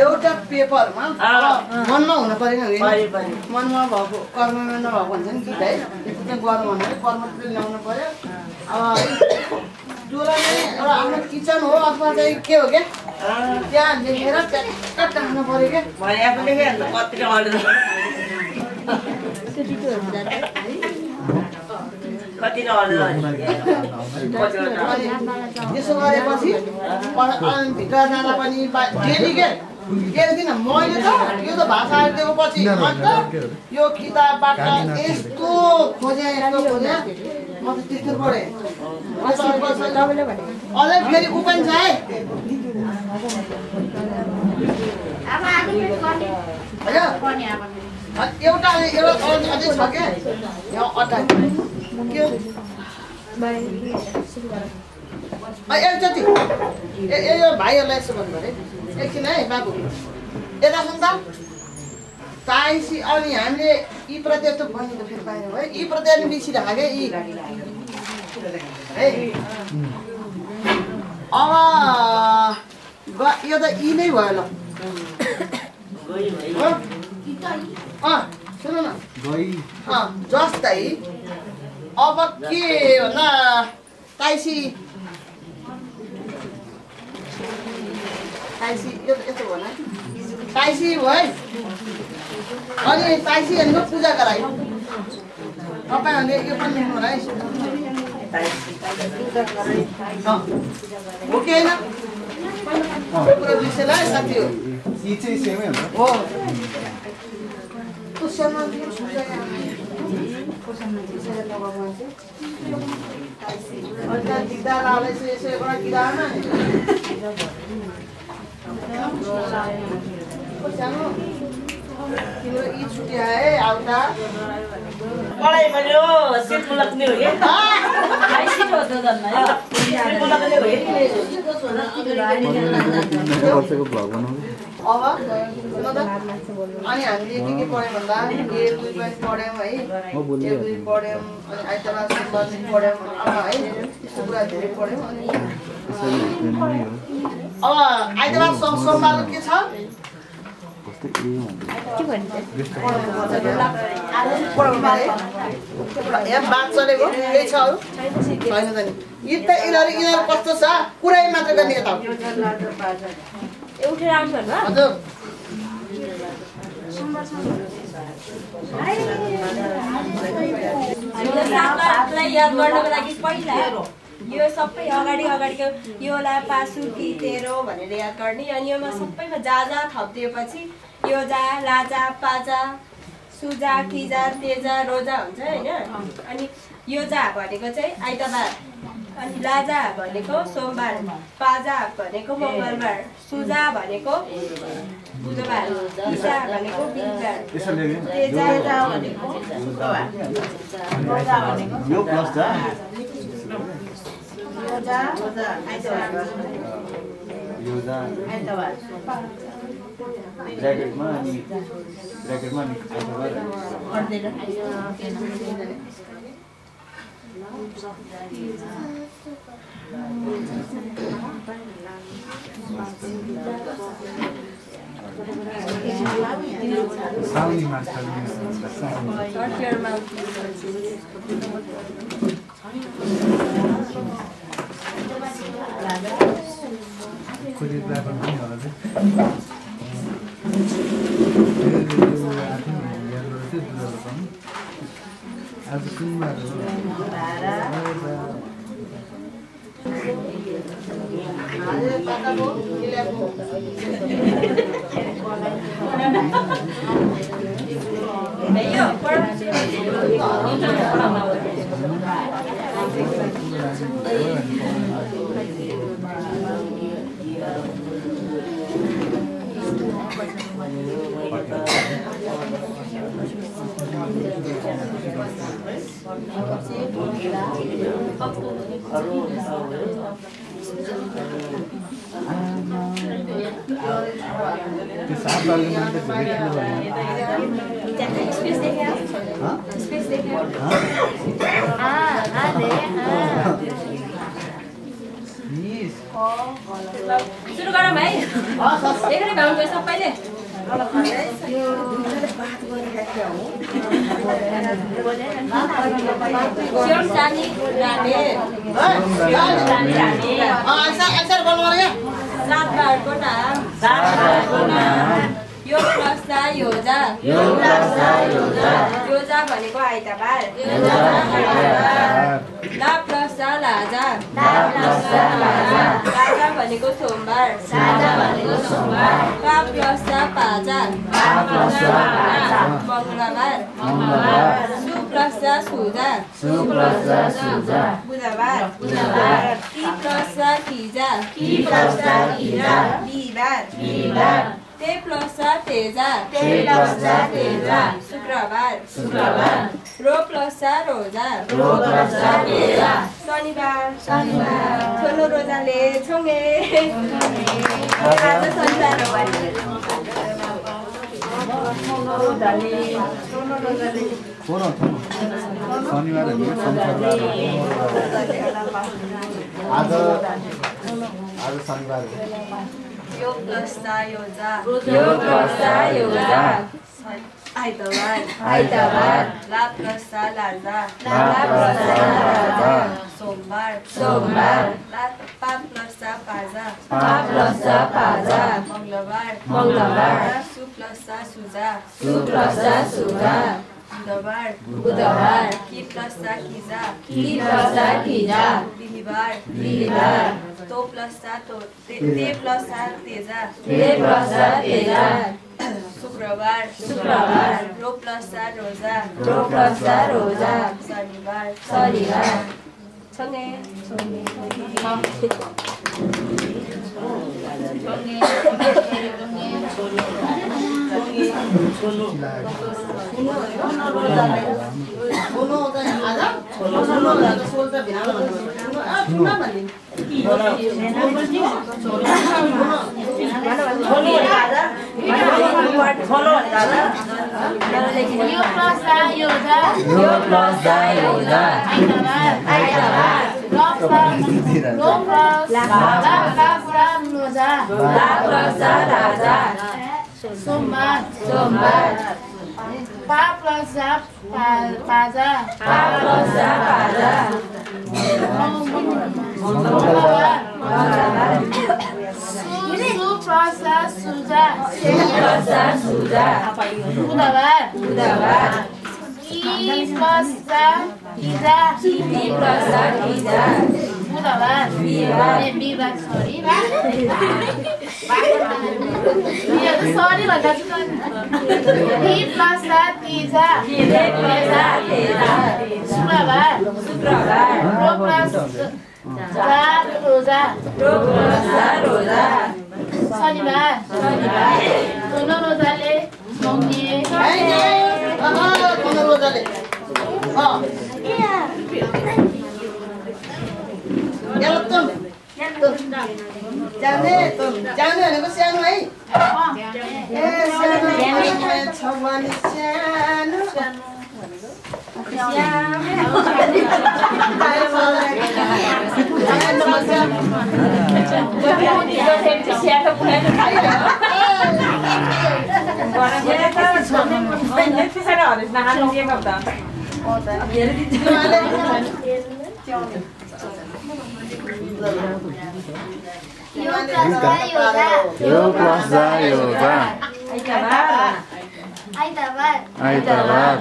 एउटा पेपरमा मनमा हुन परेन मनमा भएको कर्ममा नभएको भन्छ नि गीत है त्यस्तो गर्नु भनेर कर्म ल्याउनु पर्यो डोराले एउटा आफ्नो किचन हो अथवा चाहिँ के हो क्या त्यहाँ लेखेर ट्याक्क राख्नु पर्यो क्या कति नअर्डर यसो गरेपछि भित्र जाँदा पनि डेली के एक दिन मैले त यो त भाषा आइदिएको पछि अन्त यो किताबबाट यस्तो खोजे म त त्यस्तो पढेँ अझै फेरि ऊ पनि छ है एउटा अझै छ क्या यहाँ अट्ठाइस एकचोटि यो भाइहरूलाई यसो भन्नु अरे एकछिन है बाबु यता सुन त ताइसी अनि हामीले यी प्रति त भन्नु त फेरि पाएनौँ है यी प्रति अनि बिर्सिरहेको क्या यी है अब यो त यी नै भयो ल सुन न जस्तै अब के भन्दा ताइसी यस्तो भन ताइसी भयो अनि ताइसीहरूको पूजा गरायो तपाईँहरूले यो पनि लेख्नु होला है हो कि होइन पुरो विषयलाई साथी हो यी चाहिँ सेमै हुन्छ हो तिम्रो यी छुट्टी है आउँदा पढाइ भयो सिट मुलक्ने हो क्या अब अनि हामीले के पढ्यौँ भन्दा एक दुई पनि पढ्यौँ है एक दुई पढ्यौँ अनि आइतबार सोमबार पढ्यौँ है यस्तो कुरा धेरै पढ्यौँ अनि अब आइतबार सोमबार के छ बात चलेको केही छ अरू छैन त नि यिनीहरू कस्तो छ कुरै मात्र गर्ने यता उठेर आउँछ भन्नु हजुर याद गर्नको लागि पहिला यो सबै अगाडिको योला पासु कि तेरो भनेर याद गर्ने अनि योमा सबैमा जा थपिदिएपछि यो जा लाजा पाजा सुजा किजा तेजा रोजा हुन्छ होइन अनि यो जा भनेको चाहिँ आइतबार अनि लाजा भनेको सोमबार पाजा भनेको मङ्गलबार सुजा भनेको बुधबार किजा भनेको बिहीबार तेजा भनेको शुक्रबार रोजा भनेको ब्र्याकेटमा नि साउनी माछा कोरियोग्राफर पनि होला आज सुनबार सुरु गरौँ है एकरै गाउँको सबैले योजा भनेको आइतबार ला प्लस जा लाजा लाजा भनेको सोमबार पा प्लस जा पाजा मङ्गलबार सु प्लस जा सुजा बुधबार की प्लस जा किजा बिहिबार ते प्लस जा तेजा शुक्रबार रो प्लस जा रोजा शनिबार ठुलो रोजाले छुङ्गे आज शनिबार हो शनिबार आज शनिबार यो प्लस जा योजा आइतबार ला प्लस जा लाजा सोमबार ला पा प्लस जा पाजा मंगलबार सु प्लस जा सुजा बुधबार की प्लस जा किजा बिहिबार तो प्लस जा ते प्लस जा तेजा शुक्रबार रो प्लस जा रोजा शनिबार सँगै सोमबार पा प्लस जा पाजा मंगलबार सु प्लस जा सुजा बुधबार की प्लस जा किजा बुधबार बिहिबार सरी भन्दा की प्लस जा किजा शुक्रबार रो प्लस जा रोजा शनिबार ठुलो रोजाले मङ्गिए जाने भनेको सानो है आइतबार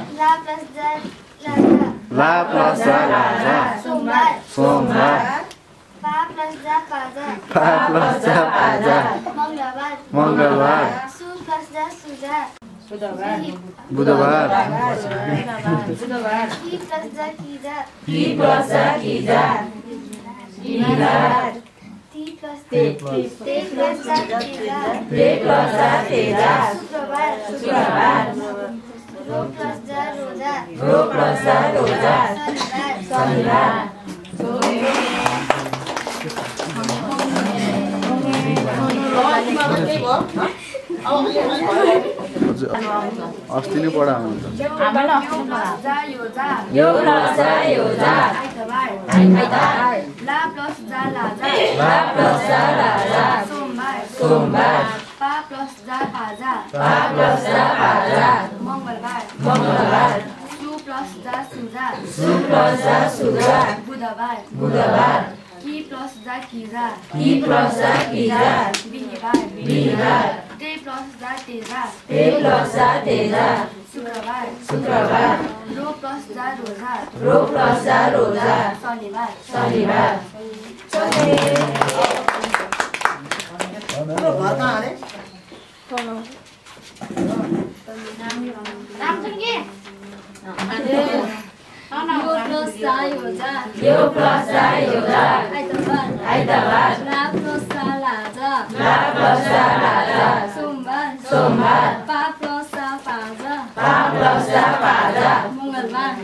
ला प्लस जा लाजा सोमबार पा प्लस जा पाजा मंगलबार सु प्लस जा सुजा बुधबार की प्लस जा किजा बिहिबार ती प्लस जा तेजा शुक्रबार रो प्लस जा रोजा शनिबार अस्ति नै पढा सोमबार पा प्लस जा पाजा मंगलबार सु प्लस जा सुजा बुधबार की प्लस जा किजा बिहिबार ते प्लस जा तेजा शुक्रबार प्लस जा रोजा रो प्लस जा रोजा शनिबार शनिबार घर कहाँ अरे यो प्लस जा योजा आइतबार ला प्लस जा लाजा सोमबार पा प्लस जा पाजा मंगलबार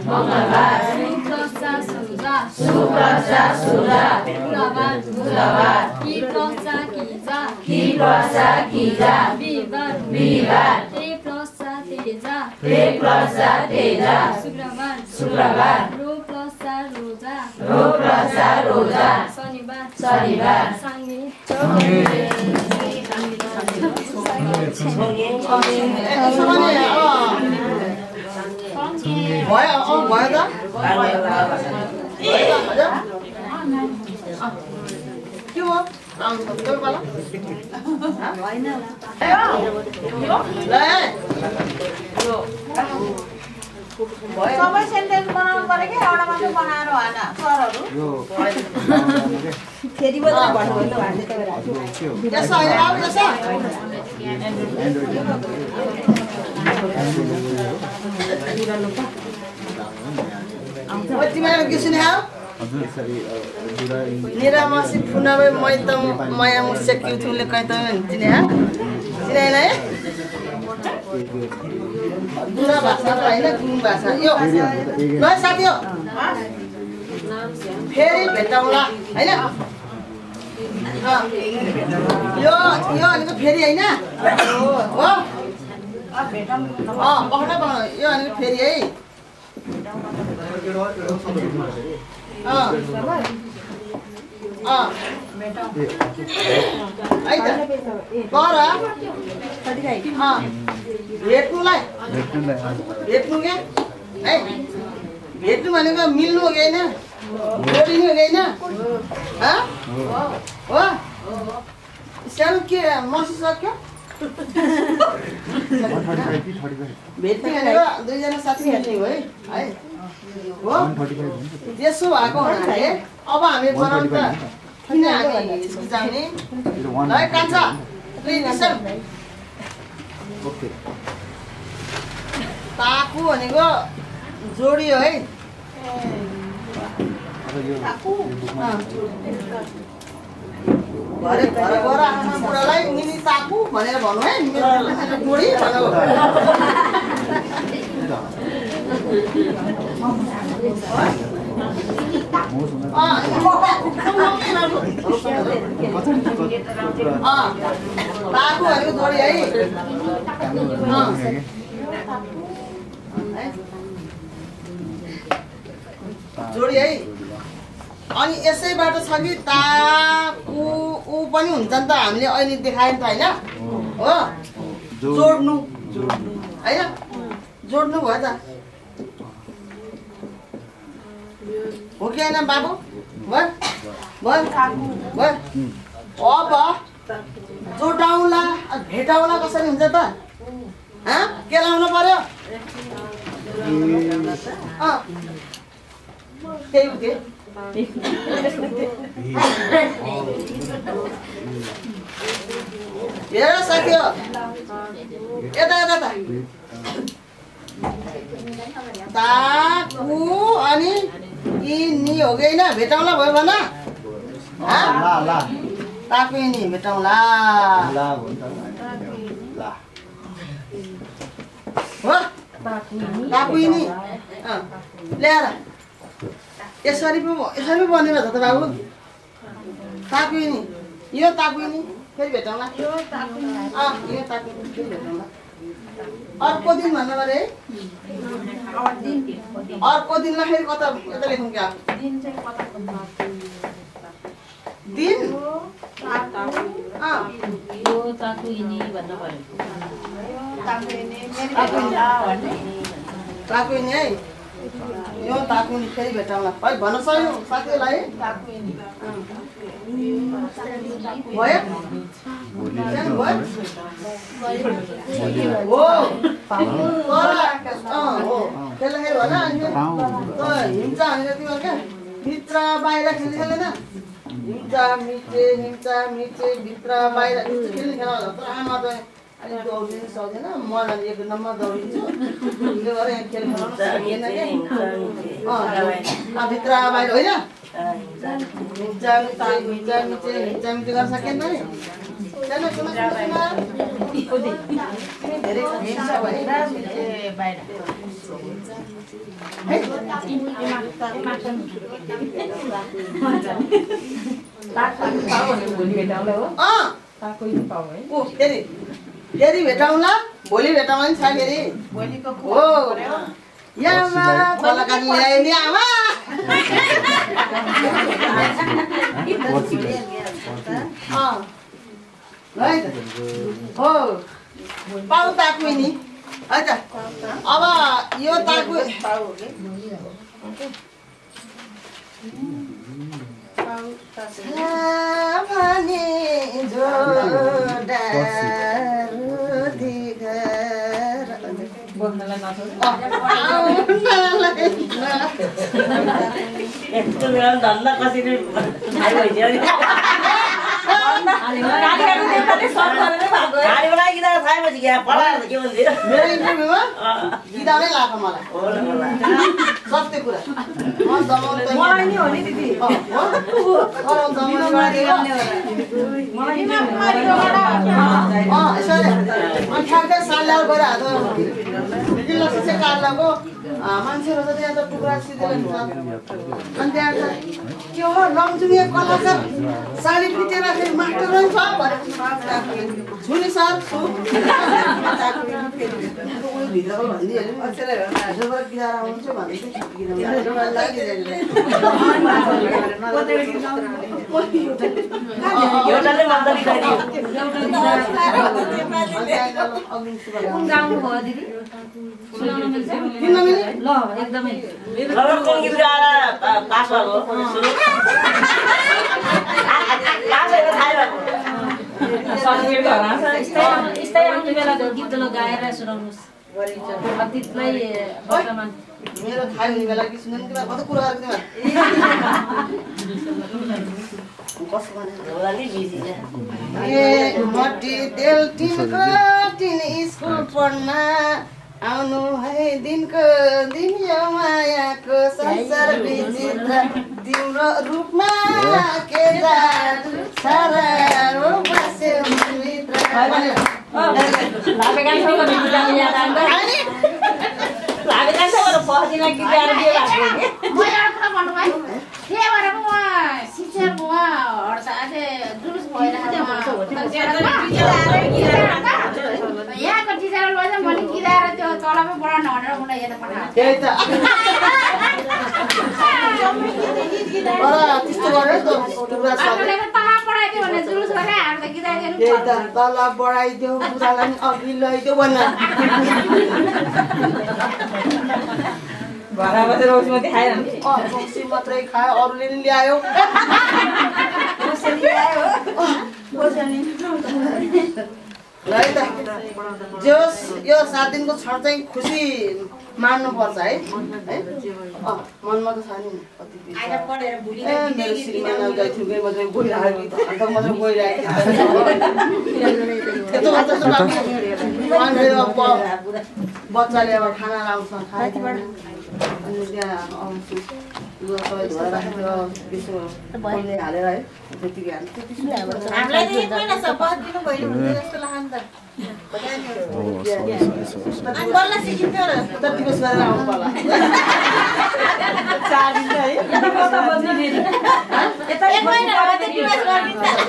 सु प्लस जा सुजा बुधबार की प्लस जा कीजा बिहिबार ए प्लस जा तेजा शुक्रबार रो प्लस जा रोजा शनिबार साङ्गे भयो त के हो सबै सेन्टेन्स बनाउनु पर्यो कि एउटा मात्रै बनाएर होइन सरहरू फेरि मात्रै भन्नुभयो त त्यसो होइन बाबु त्यसो तिमीहरू के सुन्यौ निरामासी फुनावे मैतम माया मुस्य क्युथुले कैतम चिने हा चिने नै दुरा भाषा त हैन गुङ भाषा यो ल साथी हो फेरि भेटौँला हैन यो भनेको फेरि हैन हो पक्का यो भनेको फेरि है भेट्नु क्या है भेट्नु भनेको मिल्नु हो कि होइन जोडिनु हो कि होइन हो सानो के मसिसक्यो भेट्ने भनेको दुईजना साथी भेट्ने हो है हो त्यसो भएको हुनाले अब हामी बनाउनु त किन हामी स्कुल जाने है कान्छा ताकु भनेको जोडी हो है घरे गएर आफ्नो बुढालाई मिनी ताकु भनेर भन्नु है मेरो जोडी भन्नु ताकु भनेको जोडी है जोडी है अनि यसैबाट छ कि ता उ पनि हुन्छ नि त हामीले अहिले देखायो नि त होइन हो जोड्नु होइन जोड्नु भयो त हो कि होइन बाबु भयो अब जोडाउला भेटाउला कसरी हुन्छ त के लाउनु पर्यो त्यही हो हेर साथी हो यता ताकु अनि नि हो कि होइन भेटाउला भयो भन ताकु नि भेटाउला हो ताकु नि ल्याएर यसरी पो बनेर छ त बाबु ताकु नि यो ताकु नि फेरि भेटौँला यो ताकु फेरि भेटौँला अर्को दिन भन्नु पऱ्यो है अर्को दिनमा फेरि कता यता लेखौँ क्या दिन ताकु नि है यो ताकुनी फेरि भेटाउला है भन्न सक्यो साथीहरूलाई भयो हो खेल्दाखेरि होला अनि हिम्चा भनेको तिम्रो क्या भित्र बाहिर खेल्दैन हिम्चा मिचे भित्र बाहिर त्यस्तो खेल्ने खेला होला तर आमा त अलिक दौडिनु सक्दैन मलाई 1 नम्बर दौडिन्छु त्यो भएर खेल खेलाउन सकिएन क्या भित्र बाहिर होइन हिम्चा मिचे गर्न सकिएन नि धेरै हिम्चा भने बाहिर फेरि भेटाउँला भोलि भेटाउँला नि छ फेरि हो यामा कलाकार ल्याए नि आमा हो पाउ ताकु नि है त अब यो ताकु भने धन्दा कसरी मेरो इन्टरभ्यूमा गिटारै लाग्छ मलाई सत्य कुरा मलाई नि हो नि दिदी मान्छेहरू त त्यहाँ त टुक्रा सिधेर अनि त्यहाँ त के हो लमजुङे कलाकार साडी फिटेर फेरि मास्टर पनि छ छुनी सर छु भित्रको भनिदिइहाल्यो गिटार आउँछु ल एकदमै यस्तै आउने बेला गीत गाएर सुनाउनुहोस् अतीतलाई वर्तमान मेरो थाहा हुने बेला कि सुन्नु कि कता कुरा गरेको मट्टी तेल टिनको टिन स्कुल पढ्न आउनु है दिनको दिन यो मायाको संसार विचित्र तिम्रो रूपमा के जादु सारा बस्यो मनभित्र यहाँको टिचर मैले गिराएर त्यो तलमा पढाउन भनेर मलाई यता पठाएको त्यही त त्यस्तो गरेर त पढाइदियो भने जुलुस गरे हामी त गिराइदिनु त्यही त तल बढाइदियो बुढालाई नि अघि लैदियो भन्न घरमा बसेर रोटी मात्रै खायो रौसी मात्रै खायो अरूले नि ल्यायो है त जोस् यो 7 दिनको क्षण चाहिँ खुसी मान्नुपर्छ है मनमा त छ नि कति मेरो श्रीमान गइथुकै मात्रै गइरहेको अन्त मात्रै गइरहेको बच्चाले अब खाना लाउँछ खानाबाट अनि त्यहाँ आउँछु यो सबै धोएर राखेर त्यसो बोल्ने हालेर है त्यतिकै हाल्नु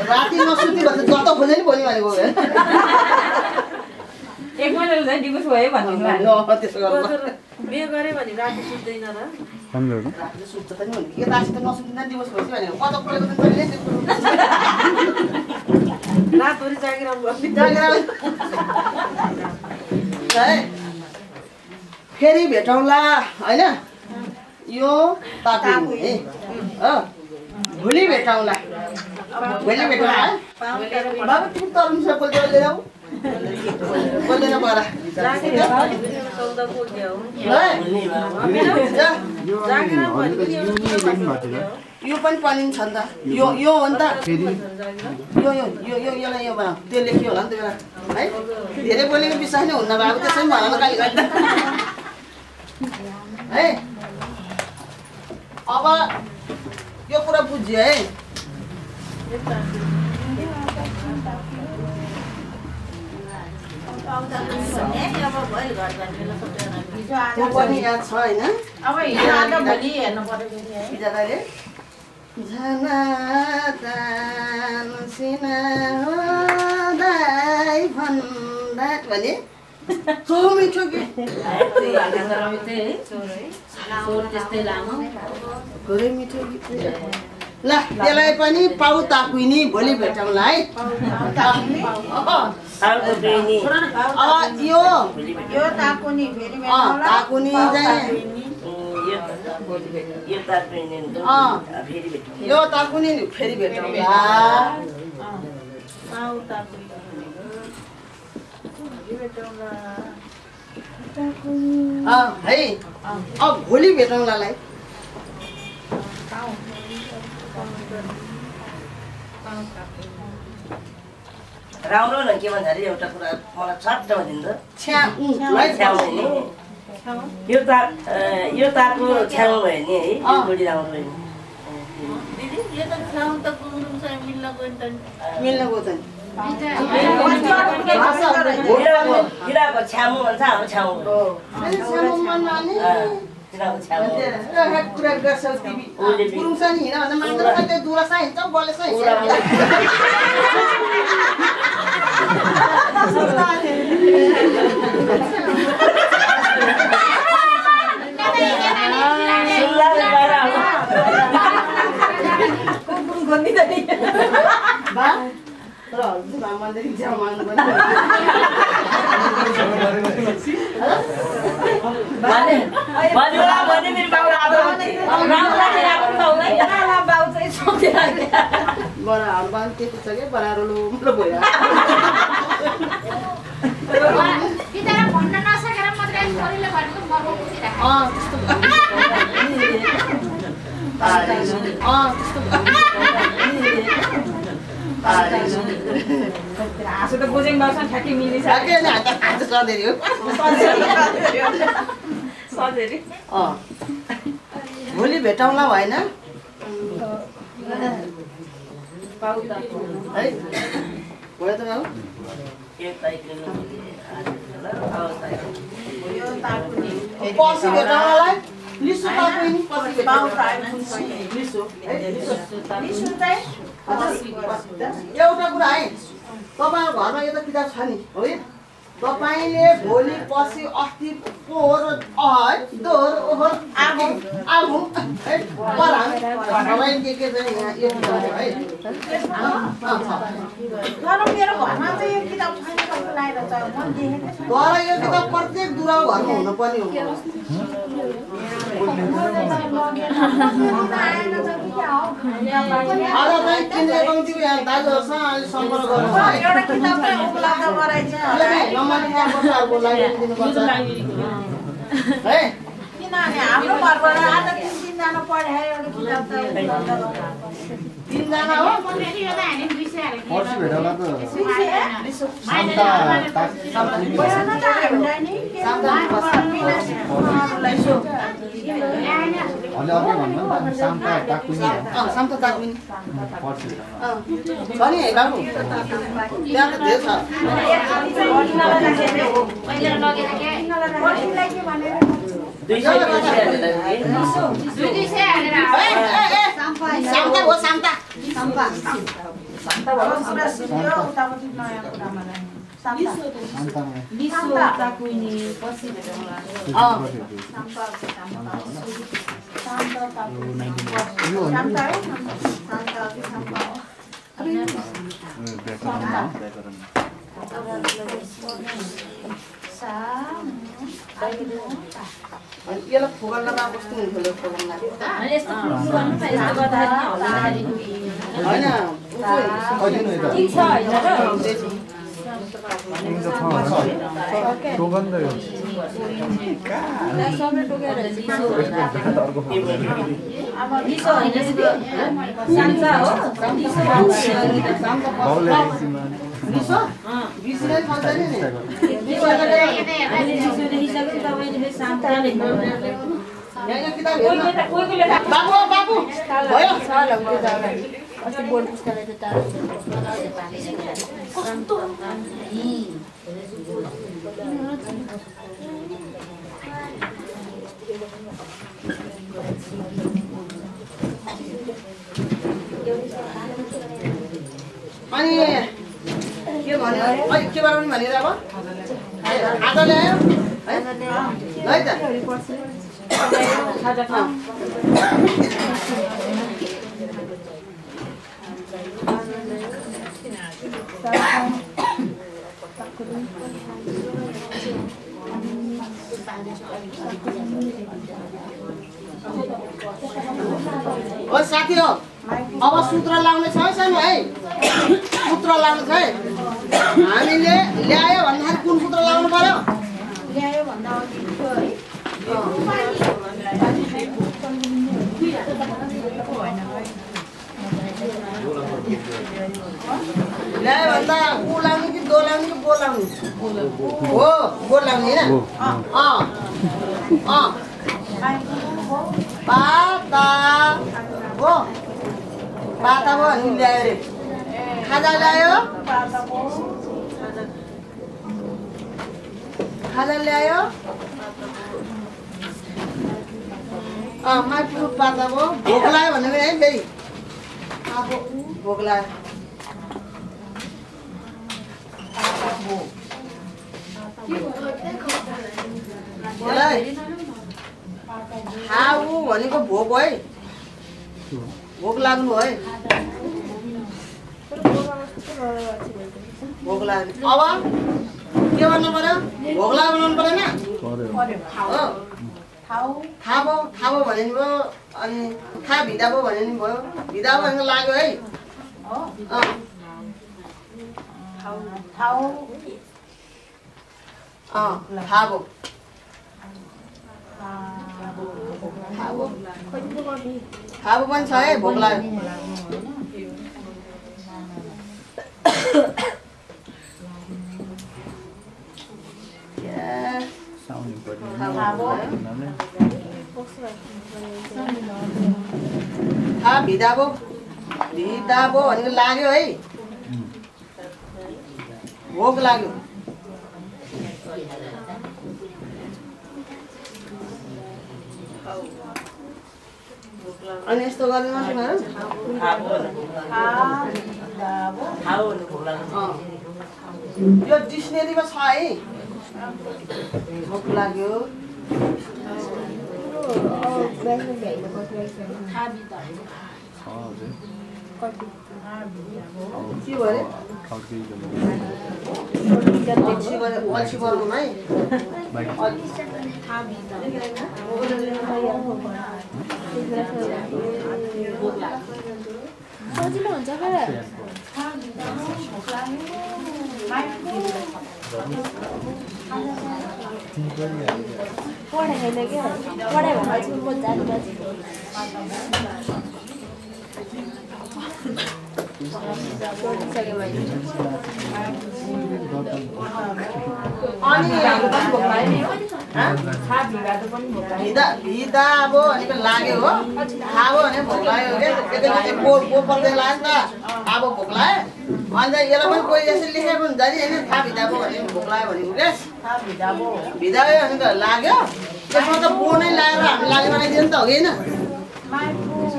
राति नसुति भन्छ जता खोजे नि भोलि भनेको 1 महिनाले चाहिँ डिभोर्स भयो भन्नु त्यसो गर्नु बिहे गरे भने राति सुत्दैन र राति सुत्छ त नि भने के तासित नसुत्दैन डिभोर्स भइसक्यो भनेको कता परेको त मैले रातभरि जागिर फेरि भेटौँला होइन यो ताकु भोलि भेटौँला बाबा तिमी तरुण सर बोल्दै लिएर बोल्दैन परा पाउँदाको क्या हो यो अनि अलिकति युनि लेख्नु भएको थियो यो पनि पनिन्छ नि त यो हो नि त योलाई यो त्यो लेख्यो होला नि त्यो बेला है धेरै बोलेको विश्वास नै हुन्न बाबु त्यसै भन न कहिले कहिले है अब यो कुरा बुझ्यो है त्यो पनि याद छ होइन अब हिजो भोलि हेर्नु पर्यो बिजादाले झनातान सिना होदाई भन्दा भने सो मिठो गीत त्यस्तै लामो पुरै मिठो गीत ल त्यसलाई पनि पाउ ताकुइनी भोलि भेटौँला है यो ताकुनी फेरि ताकुनी चाहिँ यो ताकुनी फेरि भेटौँला है अब भोलि भेटौँलालाई राम्रो न के भन्छ अरे एउटा कुरा मलाई छट्ट भनिन्छ यो तारको छ्याउ भयो नि है यो जोडी राम्रो भयो दिदी यो त छ्याउ त गुरुङसँग मिल्न गयो नि त किराको छ्यामु भन्छ हाम्रो छ्याउ कुरा गर्छौ तिमी गुरुङसँग हिँड भन्दा मात्र त्यो दुरासा हिँड्छ बलेसा हिँड्छ बडाहरू बाल त्यस्तो छ क्या बडाहरू भयो बिचरा भन्न नसकेर मात्रै छोरीले भनेको मर्को बुझिरहेको हाँसो त बुझेङ बाउसँग ठ्याक्कै मिलिसक्यो भोलि भेटौँला भएन है भयो त बाबु पछि भेटौँलालाई लिसु ताकुइनी पछि एउटा कुरा है तपाईँको घरमा यो त किताब छ नि हो तपाईँले भोलि पछि अस्ति पोहोर दोहोर ओहोर आगो के चाहिँ यहाँ यो किताब है मेरो घरमा चाहिँ यो किताब छैन कस्तो लागेको छ म देखेको छु तर यो किताब प्रत्येक दुराउ घरमा हुनुपर्ने हो आज चाहिँ केन्द्रीय कमिटीको यहाँ दाजुहरूसँग अहिले सम्पर्क गर्नु एउटा किताब चाहिँ उपलब्ध गराइन्छ है किनभने हाम्रो घरबाट आज 3-3 जना पढाए एउटा किताब त उपलब्ध गराउँछ 3 जना हो पर्सि भेटौँला त साम्ता ताकुइनी छ नि है बाबु त्यहाँ त धेरै छ यसलाई फोगल्नमा कस्तो हुन्थ्यो फोगल्ना होइन हुन्छ टोकन्दै सबले टोकेर लिसो होइन सान्सा हो लिसो बिसले खाँदैन नि बाबु बाबु भयो अस्ति बोर्ड पुस्तकालय त टाढो अनि के भन्यो अहिले के गराउने भनेर अब आज ल्यायो है त ओ साथी हो अब सूत्र लाउने छ सानो है सूत्र लाउनु छ है हामीले ल्यायो भन्दाखेरि कुन सूत्र लाउनु पर्यो ल्यायो भन्दा अघि थियो है ल्यायो भन्दा उ लाउने कि दो लाउने कि बो लाउने हो बो लाउने होइन पाता हो पाता भयो भने ल्यायो अरे खाजा ल्यायो खाजा ल्यायो माटु पाता भयो भोग लाग्यो भने है फेरि अब भोग लाग्यो खाऊ भनेको भोग है भोग लाग्नु है भोग लाग्नु अब के भन्नु पर्यो भोग लाग्यो बनाउनु परेन थाहा भयो भने नि भयो अनि थाहा भिदा भयो भने नि भयो भिदा भनेको लाग्यो है थाहा भयो खाबो पनि छ है भोक लाग्यो भिदा भो भनेको लाग्यो है भोक लाग्यो अनि यस्तो गर्ने मात्रै यो डिक्सनेरीमा छ है भोक लाग्यो के भयो अल्छी वर्गमा है सजिलो हुन्छ पढाइ क्या पढाइ भनेपछि म जानु भिदा अब भनेको लाग्यो हो खायो भने भोक लाग्यो क्या पो पर्दै लाग्यो नि त अब भोक लाग्यो अन्त यसलाई पनि कोही यसरी लेखेको हुन्छ नि होइन थाहा भिदा भयो भने भोक लाग्यो भनेको क्या भिदा भयो भने त लाग्यो त्यसमा त पो नै लगाएर हामी लाग्यो बनाइदियो नि त हो कि होइन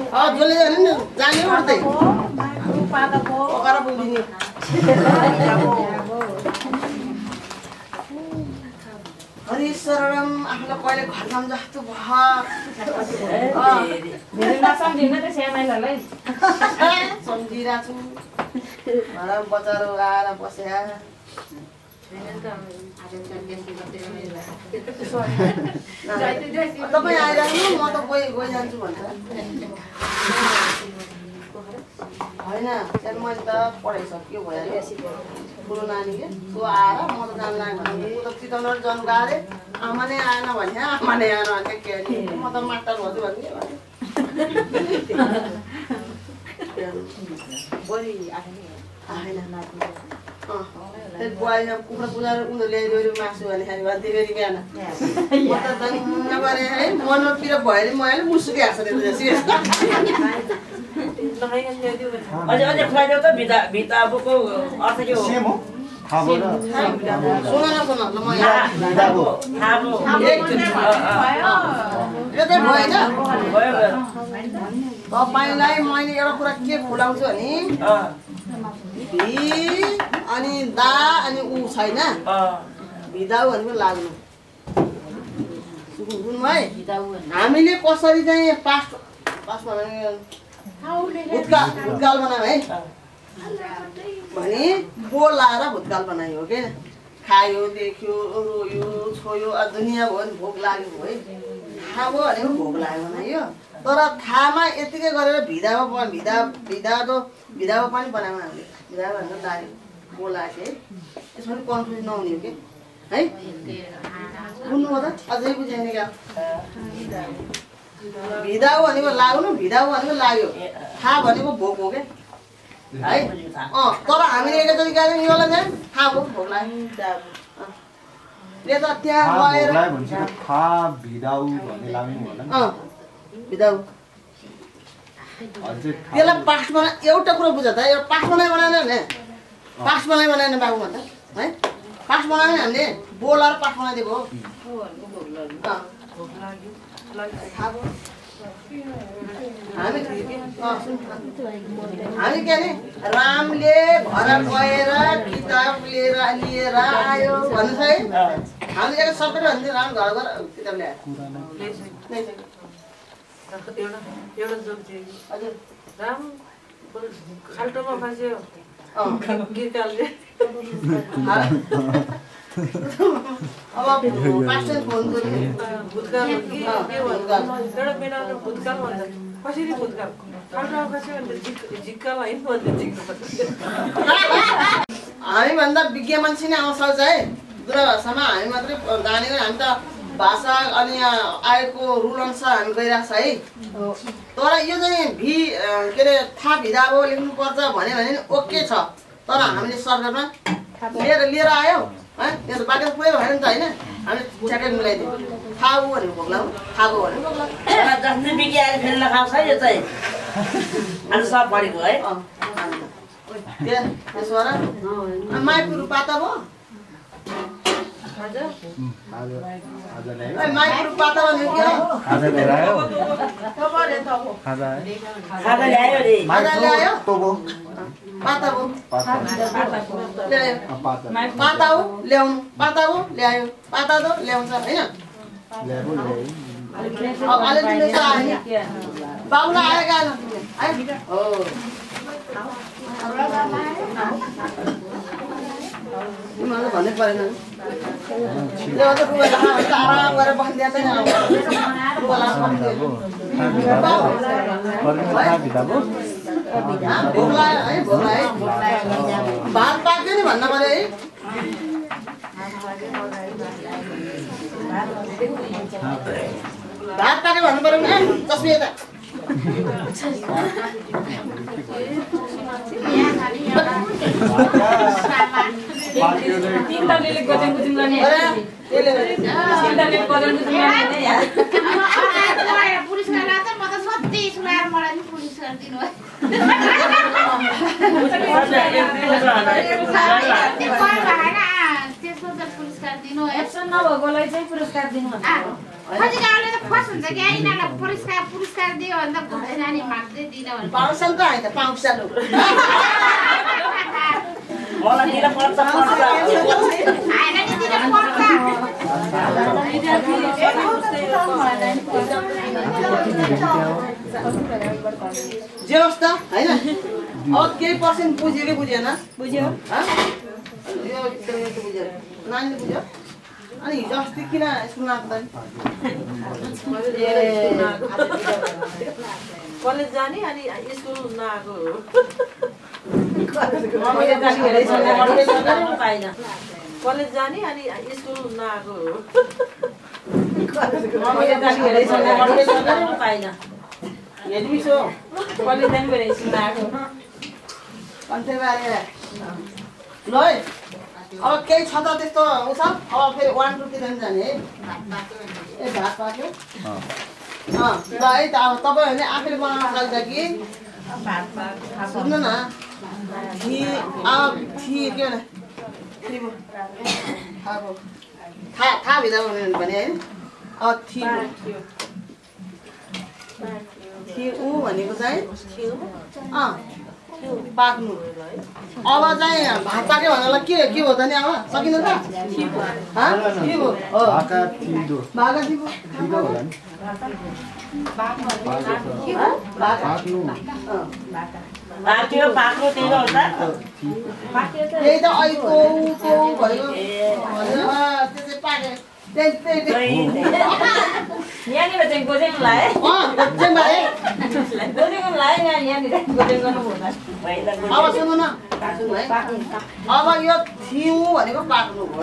जसले नि जाने उठ्दै पकाएर पुगिदिने हरि शरणम आफूलाई कहिले घर जाऊँ जस्तो सम्झिरहेको छु घर बच्चाहरू आएर बस्या तपाईँ आइरहनु म त गइजान्छु भन्छ होइन त्यहाँदेखि मैले त पढाइसक्यो भइहाल्यो ठुलो नानी के सो आएर म त जानु लाग्यो भने ऊ त चितवनबाट जानु गयो अरे आमा नै आएन भने आमा नै आएन भने के अरे म त मास्टर भन्छु भने बढी आएन नाच्नु बुहारीमा कुखुरा पुजाएर उनीहरूले ल्याइदियो मासु भने खाने भन्थ्यो फेरि बिहान म त दङ्ग गरेँ है मनोतिर भएर मैले मुसुकी हाँस्छ अझै खुवाइदेऊ त भिताबुको अर्थ के हो? सेम हो खाबो र सुन न ल म भिताबु खाबो यो चाहिँ भएन भयो तपाईँलाई मैले एउटा कुरा के खुलाउँछु भने भी अनि दा अनि ऊ छैन भिदाउ भनेको लाग्नु सुन्नु है हामीले कसरी चाहिँ पास्टमा भुतकाल बनायो है भने बोल लाएर भुतकाल बनायो के खायो देख्यो रोयो छोयो दुनियाँ भयो भने भोक लाग्यो है खायो भनेको भोक लाग्यो बनायो तर थाहामा यतिकै गरेर भिदामा पनि बनायो हामीले भिदा भनेको लाग्यो बोलाएको है यसमा पनि कन्फ्युज नहुने हो कि है बुझ्नु हो त अझै बुझाइन क्या भिदाउ भनेको लाग्नु भिदाउ भनेको लाग्यो थाहा भनेको भोक हो क्या है तर हामीले एकैचोटि गएर योलाई चाहिँ थाहा भयो भोक लाग्यो त त्यहाँ गएर भिदाउ भन्ने लाग्नु होला भिदाउ त्यसलाई पास्ट बना एउटा कुरा बुझ त एउटा पास्ट बनाइ बनाएन भने पास्ट बनाइ बनाएन बाबु भन्छ है पास्ट बनायो भने हामीले बोलाएर पास्ट बनाइदिएको हो हामी के अरे रामले घर गएर किताब लिएर आयो भन्नु छ है हामीले सबै भन्थ्यो राम घर गएर किताब ल्यायो एउटा जोक थियो हजुर राम खाल्टोमा फस्यो गिरकालले अब पास्टर फोन गरे भूतकाल के एउटा बेलामा भूतकाल भन्छ कसरी भूतकाल खाल्टोमा फस्यो भने झिक्काल होइन भन्छ हामी भन्दा विज्ञ मान्छे नै आउँछ है दूरभाषामा हामी मात्रै जानेको हामी त भाषा अनि आएको रुल अनुसार हामी गइरहेको छ है तर यो चाहिँ भी के अरे थाहा भिदाबो लेख्नुपर्छ भन्यो भने ओके छ तर हामीले सरकारमा लिएर आयो है त्यो बाटो पुगेको भएन नि त होइन हामीले ठ्याक्कै मिलाइदियो थाहा भयो भने भोक लाग्यो थाहा भयो भने भोक लाग्यो जस्तै बिकी आएर फेरि नखाओस् है यो चाहिँ आज सब पढेको है त्यसो भएर माइपुर पाता भयो माइपुर पाता भनेको के हो खाजा लिएर आयो खाजा ल्यायो रे ल्यायो पाता भयो पाता हो ल्याउनु पाता हो ल्यायो पाता हो ल्याउँछ होइन बाबुलाई आयो गएन हो उनीहरूले भन्नै परेन आराम गरेर बसिदिया चाहिँ भोक लाग्यो है भोक लाग्यो भात पाक्यो नि भन्न पर्यो है भात पाक्यो भन्नु पर्यो नि तस्बिर यता नभएकोलाई चाहिँ पुरस्कार दिनु पुरस्कार दियो भने त घरै नानी माग्दै दिन पाउँछ नि त होइन पाउँछ मलाई दिन पर्छ जे होस् त होइन अब केही पर्सेन्ट बुझ्यो कि बुझेन बुझ्यो बुझ्यो नानीले बुझ्यो अनि हिजो अस्ति किन स्कुल नआएको कलेज जाने अनि स्कुल नआएको कलेज जाने अनि स्कुल नआएको हेर्मिसो कलेज जाने बेला स्कुल नआएको अन्त्य बारे ल है अब केही छ त त्यस्तो उस अब फेरि 1 2 तिर जाने है ए भात पाक्यो ल है त अब तपाईहरुले आफैले बनाउन सक्छ कि सुन्नु न थी अब थी के भने था भित्र भने है अब थी ऊ भनेको चाहिँ पाक्नु अब चाहिँ भात पाक्यो भन्नलाई के हो त नि अब सकिन्छ त के हो भाका थिदो भाका थिदो होला नि पाक्नु पाक्यो पाक्नु त्यही हो त त्यही त ऐतो उतो भयो भनेर त्यसै पाके यहाँनिर चाहिँ गोजेङ लाए गोजेङ लाए गोजेङ लाए यहाँनिर गोजेङ गर्नु हुँदैन अब सुन्नु न अब यो थिउ भनेको पाक्नु हो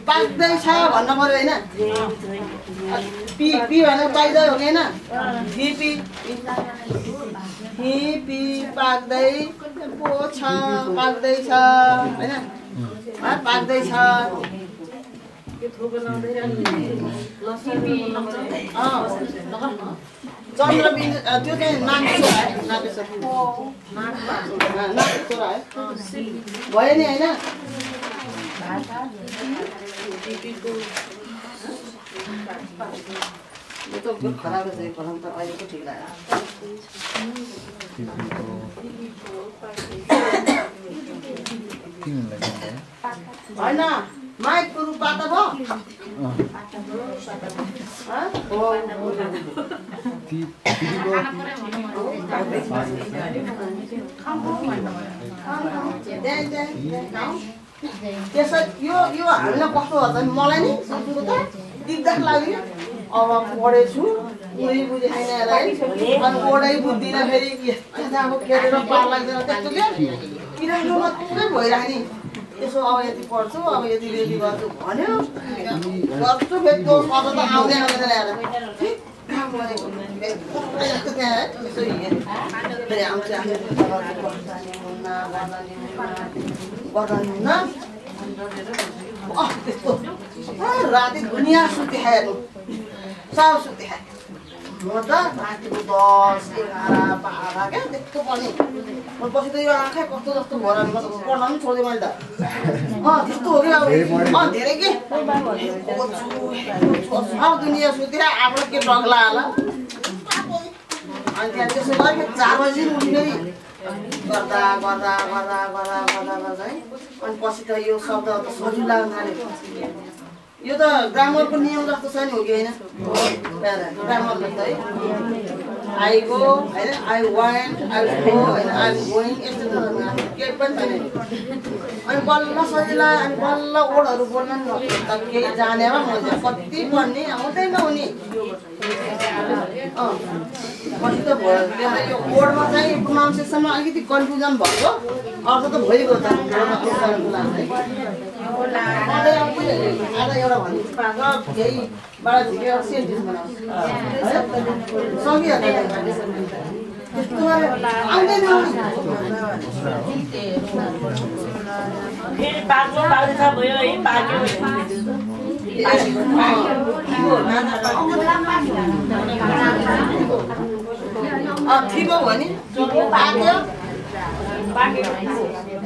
पाक्दैछ भन्न पर्यो होइन पी पी भनेको पाइदै हो कि होइन पी पाक्दै पोछ पाक्दैछ होइन पाक्दैछ चन्द्रबिन्दु त्यो चाहिँ नागेश्वर भयो नि होइन यो त खराब छ फलाम त अहिलेको ठिक लाग्यो होइन माइक पुरु पाता भयो त्यसो यो हामीलाई कस्तो हुन्छ नि मलाई नि सुरु त दिक्दार लाग्यो अब पढेछु उही बुझे छैन अनि पढाइ बुझ्दिनँ फेरि अब खेलेर पार लाग्दैन त्यस्तो क्या किनभने मात्रै भइरहेको नि यसो अब यति पढ्छु अब यति रेडी गर्छु भन्यो गर्छु फेरि त्यो पद त आउँदै आउँदैन ल्याएर फेरि आउँछ त्यस्तो राति दुनियाँ सुति खाएको सब सुति खाए म त रातिको 10 11 12 क्या त्यस्तो पनि पछि त यो आँखा कस्तो जस्तो भएर पढ्न पनि छोड्दै मैले त त्यस्तो हो कि अब धेरै के अब दुनियाँ सुतेर आफ्नो के डग्ला होला अनि त्यहाँ त्यसो गऱ्यो 4 बजी उठ्ने फेरि गर्दा गर्दा गर्दा गर्दा गर्दा गर्दा है अनि पछि त यो शब्द त सजिलो लाग्न थाल्यो यो त ग्रामरको नियम जस्तो छ नि हो कि होइन ग्रामर जस्तो है आई गो होइन आई वान्ट आई गो होइन आई एम गोइङ यस्तो केही पनि छैन अनि बल्ल सजिलो अनि बल्ल वर्डहरू बोल्न नि त केही जानेमा म कति पढ्ने आउँदै नहुने पछि त भयो यो वर्डमा चाहिँ प्रोनाउन्सिएसनमा अलिकति कन्फ्युजन भएको अर्थ त भइगयो त एउटा भन्नु पाएको केही बाह्र झिकेर सेन्टेन्स बनाउँछ सकिहाल्छ त्यस्तो आउँदैन फेरि पाक्नु पाक्दैछ भयो है पाक्यो थिबो भने पाक्यो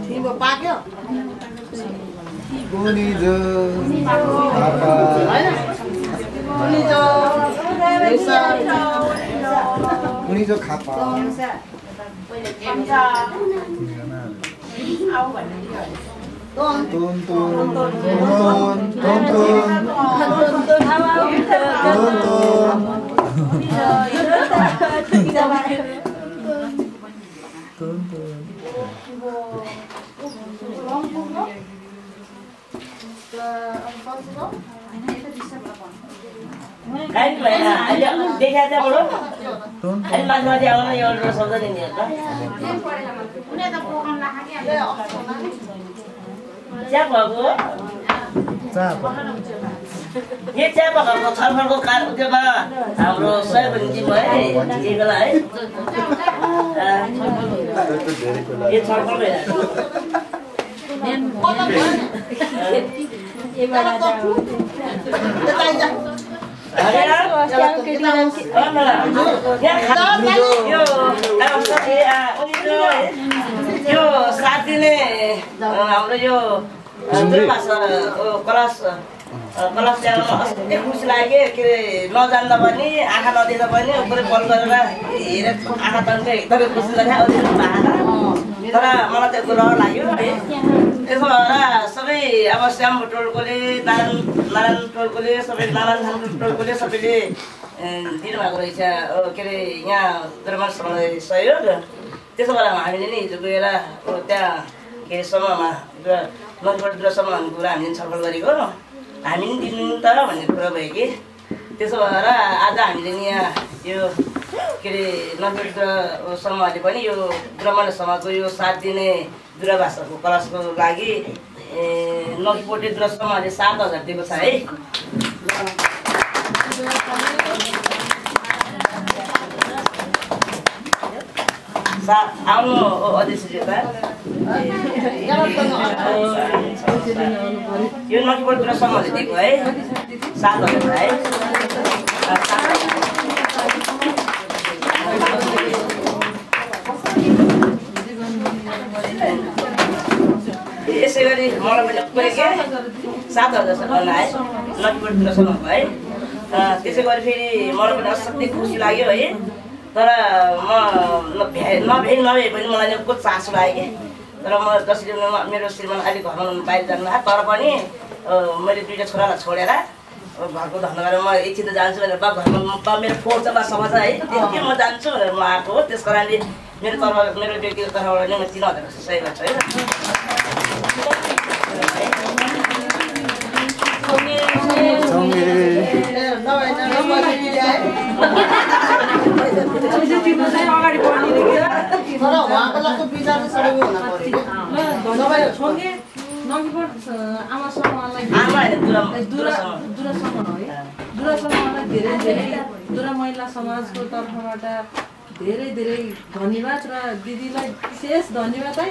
थिबो पाक्यो गुनिजो गुनिजो खापा Ton ton ton ton ton काहीँ भएन अहिले देखा चाहिँ बडो अहिले माथि माथि आउन एउटा शब्द नि चिया भएको यो चिया बगानको छलफलको उत्योमा हाम्रो सहयोग निम्ति भयो है बेला है यो छलफल यो साथ दिने हाम्रो यो क्लास च्यानलमा अति खुसी लाग्यो के अरे नजान्दा पनि आँखा नदेख्दा पनि पुरै बल गरेर हेरेर आँखा तन्के एकदमै खुसी लाग्यो तर मलाई त्यो रहर लाग्यो है त्यसो भएर सबै अब श्याम टोलकोले नारायण टोलकोले सबै नारायण टोलकोले सबैले दिनुभएको रहेछ के अरे यहाँ द्रमण समूहलाई सहयोग त्यसो भएर हामीले नि हिजो गएर त्यहाँ के अरे समूहमा नदीबाट समूहको कुरा हामीले छलफल गरेको हामी नि दिनु त भन्ने कुरा भयो कि त्यसो भएर आज हामीले नि यहाँ यो के अरे नदीबाट समूहले पनि यो ब्रह्माण्ड समाजको यो 7 दिने दूरभाषाको क्लासको लागि नदीपोटे दूर समूहले 7,000 दिएको छ है आउनु अध्यक्षज्यू यो नदीपोटे दूर समूहले दिएको है 7,000 है यसै गरी मलाई पनि पुरै के 7,000 भन्दा है नदीपोटे दूर समूहको है त्यसै गरी फेरि मलाई पनि असाध्यै खुसी लाग्यो है तर म नभए पनि मलाई को चासो लाग्यो कि तर म जसरी मेरो श्रीमान अहिले घरमा बाहिर जानुभयो तर पनि मैले 2टा छोरालाई छोडेर घरको धन्दा गरेर म एकछिन त जान्छु भनेर घरमा मेरो फोहोर छ समाज है त्यति म जान्छु भनेर म आएको हो त्यस कारणले मेरो व्यक्तिगत तर्फबाट नै म 3,000 सहयोग गर्छु है दुरा महिला समाजको तर्फबाट धेरै धेरै धन्यवाद र दिदीलाई विशेष धन्यवाद है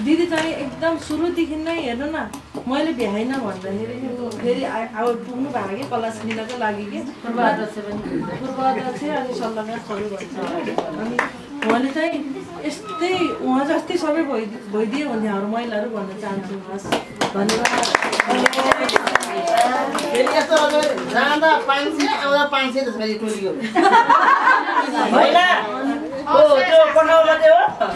दिदी चाहिँ एकदम सुरुदेखि नै हेर्नु न मैले भ्याइन भन्दाखेरि फेरि अब पुग्नु भएको कि कला लिनको लागि कि पूर्वाध्यक्ष अनि सल्लाहकार सबै भन्छ अनि उहाँले चाहिँ यस्तै उहाँ जस्तै सबै भइदियो भने हाम्रो महिलाहरू भन्न चाहन्छु हस् धन्यवाद फेरि यस्तो जाँदा 500 आउँदा 500 जसरी टोलियो होइन त्यो पठाउ मात्रै हो